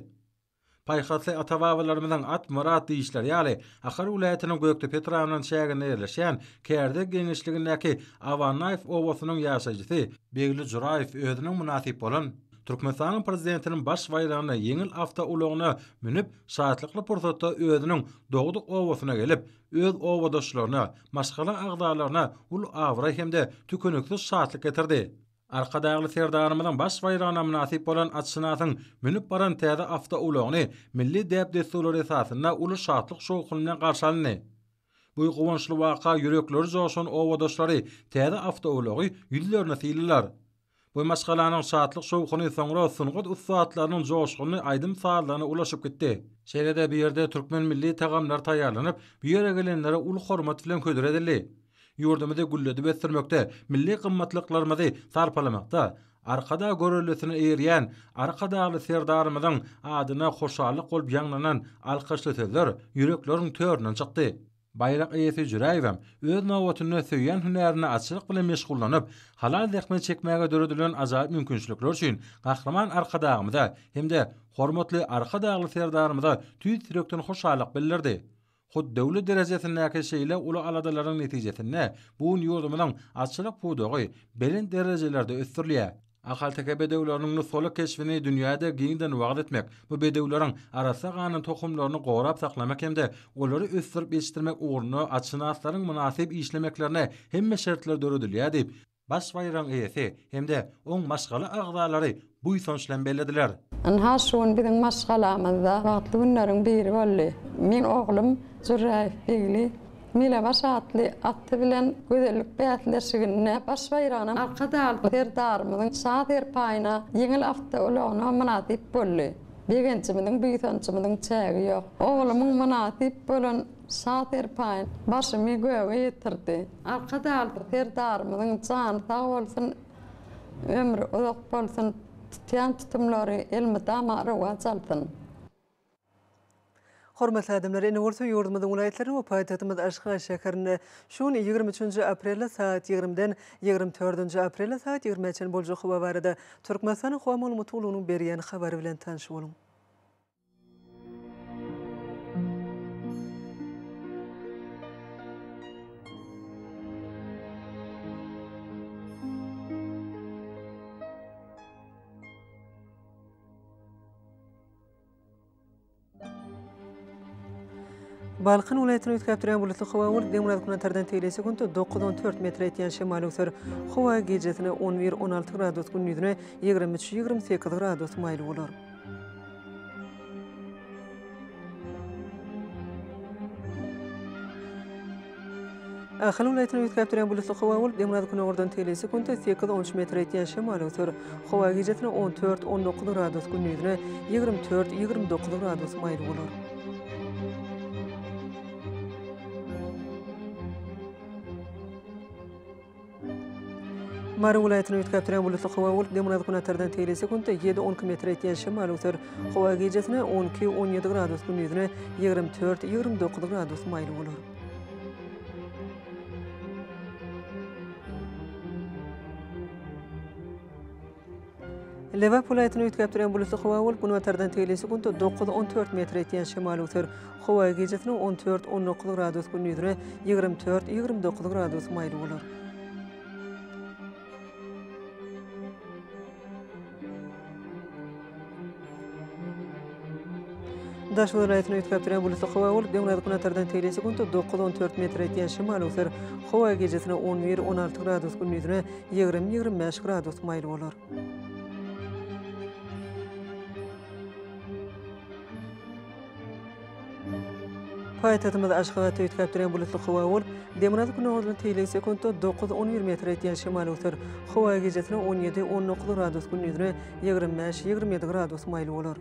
Paýhasly ata-babalarymyzyň At myrat diýişleri ýaly, Ahal welaýatynyň Gökdepe etrabynyň çäginde ýerleşýän Kärdek geňeşligindäki Awannaýew obasynyň ýaşaýjysy Begli Juraýew özüniň mynasyp bolan Türkmenistanyň Prezidentiniň baş baýragyna ýeňil awtoulagyna münüp, şatlykly pursatda özüniň dogduk obasyna gelip, öz obadaşlaryna, maşgala agzalaryna uly abraý hem-de tükeniksiz şatlyk getirdi. Arkadagly Serdarymyzyň baş baýragyna mynasyp bolan atşynasyň münüp baran täze awtoulagyny milli däp-dessurlar esasynda uly şatlyk-şowhun bilen garşy alyndy. Bu guwançly waka ýürekleri joşan obadaşlary täze awtoulagy ýüzlerine syladylar. Bu maşgalanyň şatlyk-şowhuny soňra sungat ussatlarynyň joşgunly aýdym-sazlaryna ulaşyp gitdi. Şeýle-de bu ýerde türkmen milli tagamlary taýýarlanyp, bu ýere gelenlere uly hormat bilen hödür edildi. Ýurdumyzy gülledip ösdürmekde, milli gymmatlyklarymyzy sarpalamakda Arkadag göreldesine eýerýän Arkadagly Serdarymyzyň adyna hoşallyk bolup ýaňlanan alkyşly sözler ýürekleriň töründen çykdy. Baýrak eýesi Jüräýewem öz nobatynda söýýän hünärinde atçylyk bilen meşgullanyp, halal zähmet çekmäge döredilen ajaýyp mümkinçilikler üçin Gahryman Arkadagymyza hem-de hormatly Arkadagly Serdarymyza tüýs ýürekden hoşallyk bildirdi. Hut döwlet derejesindäki şeýle uly aladalaryň netijesinde bu gün ýurdumyzyň atçylyk pudagy belent derejelerde ösdürilýär. Ahalteke bedewleriniň nusgalyk keşbini dünýäde giňden wagyz etmek, bu bedewleriň arassa ganly tohumlaryny gorap saklamak hem-de olary ösdürip ýetişdirmek ugrunda atşynaslaryň mynasyp işlemeklerine hemme şertler döredilýär diýip, Baş baýragyň eýesi hem-de oň maşgala agzalary buýsanç bilen bellediler. Ynha şu gün biziň maşgalamyzda bagtly günleriň biri boldy. Meň oglum Jürräýew Begli Melebaş atly aty bilen gözellik bäsleşiginde baş baýragyna Arkadagly Serdarymyzyň Şa serpaýyna ýeňil awtoulagyna mynasyp boldy. Begenjimiziň, buýsanjymyzyň çägi ýok. Oglumyň mynasyp bolan Şa serpaýy başymy göge ýetirdi. Arkadagly Serdarymyzyň jany sag bolsun, ömri uzak bolsun, tutýan tutumlary elmydama rowaç alsyn! Hormatly adamlar, indi bolsa ýurdumyzyň welaýatlarynda we paýtagtymyz Aşgabat şäherinde şu gün 23-nji aprelde sagat 20-den 24-nji aprelde sagat 20-ä çenli boljak howa barada Türkmenistanyň Howa maglumat gullugynyň berýän habary bilen tanyş boluň. Balkan welaýatyny üýtgäp durýan bulutly howa bolup, demirgazyk günortadan tegelek sekuntda dokuz-on dört metre ýetýän şemal öwser. Howa gijesine on bir, 16 gradus, gündizine 23, 28 gradus maýyl bolar. Ahal welaýatyny üýtgäp durýan bulutly howa bolup, demirgazyk günordan tegelek sekuntda sekiz-on üç metre ýetýän şemal öwser. Howa gijesine 14, 19 gradus, gündizine 24, 29 gradus maýyl bolar. Mary welaýatyny üýtgäp durýan bulutly howa bolup, demirgazyk günortadan tegelek sekuntda ýedi-on iki metre ýetýän şemal öwser. Howa gijesine 12, 17 gradus, gündizine 24, 29 gradus maýyl bolar. Lebap welaýatyny üýtgäp durýan bulutly howa bolup, günortadan tegelek sekuntda dokuz-on dört metre ýetýän şemal öwser. Howa gijesine 14, 19 gradus, gündizine 24, 29 gradus maýyl bolar. Daşoguz welaýatyny üýtgäp durýan bulutly howa bolup, demirgazyk günortadan tegelek sekuntda dokuz-on dört metre ýetýän şemal öwser. Howa gijesine 11, 16 gradus, gündizine 20, 25 gradus maýyl bolar. Paýtagtymyz Aşgabatda üýtgäp durýan bulutly howa bolup, demirgazyk günordan tegelek sekuntda dokuz-on bir metre ýetýän şemal öwser. Howa gijesine 17, 19 gradus, gündizine 25, 27 gradus maýyl bolar.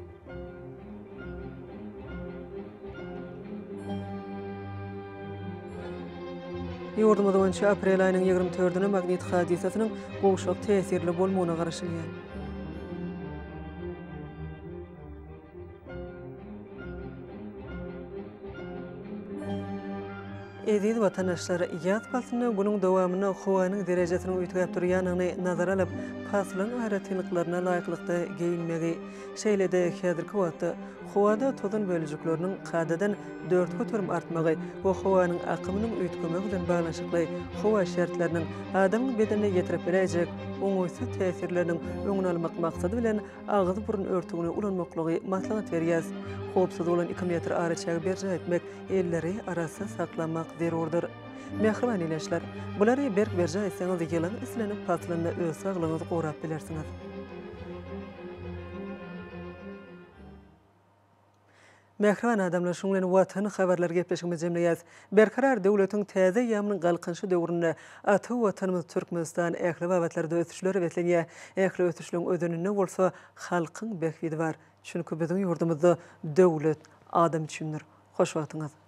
Ýurdumyz boýunça aprel aýynyň ýigrimi dördüne magnit hadysasynyň gowşak täsirli bolmagyna garaşylýar. Eziz watandaşlar, ýaz paslynda günüň dowamynda howanyň derejesiniň üýtgäp durýandygyny nazara alyp, paslyň aýratynlyklaryna laýyklykda geýinmegi, şeýle-de häzirki wagtda howada tozan bölejikleriniň kadadan 4% artmagy we howanyň akymynyň üýtgemegi bilen baglanyşykly howa şertleriniň adamyň bedenine ýetirip biläýjek oňaýsyz täsirleriniň öňüni almak maksady bilen agyz-burun örtügini ulanmaklygy maslahat berýäris. Howpsuz bolan iki metr araçägi berjaý etmek, elleri arassa saklamak zerurdyr. Mähriban ildeşler! Bulary berk berjaý etseňiz, ýylyň islendik paslynda öz saglygyňyzy gorap bilersiňiz. Mähriban adamlar, şunuň bilen Watan habarlary gepleşigimizi jemleýäris. Berkarar döwletiň täze eýýamynyň Galkynyşy döwründe ata Watanymyz Türkmenistan ähli babatlarda ösüşlere beslenýär. Ähli ösüşleň özeninde bolsa halkyň bähbidi bar. Çünki biziň ýurdumyzda döwlet adam üçindir. Hoş wagtyňyz!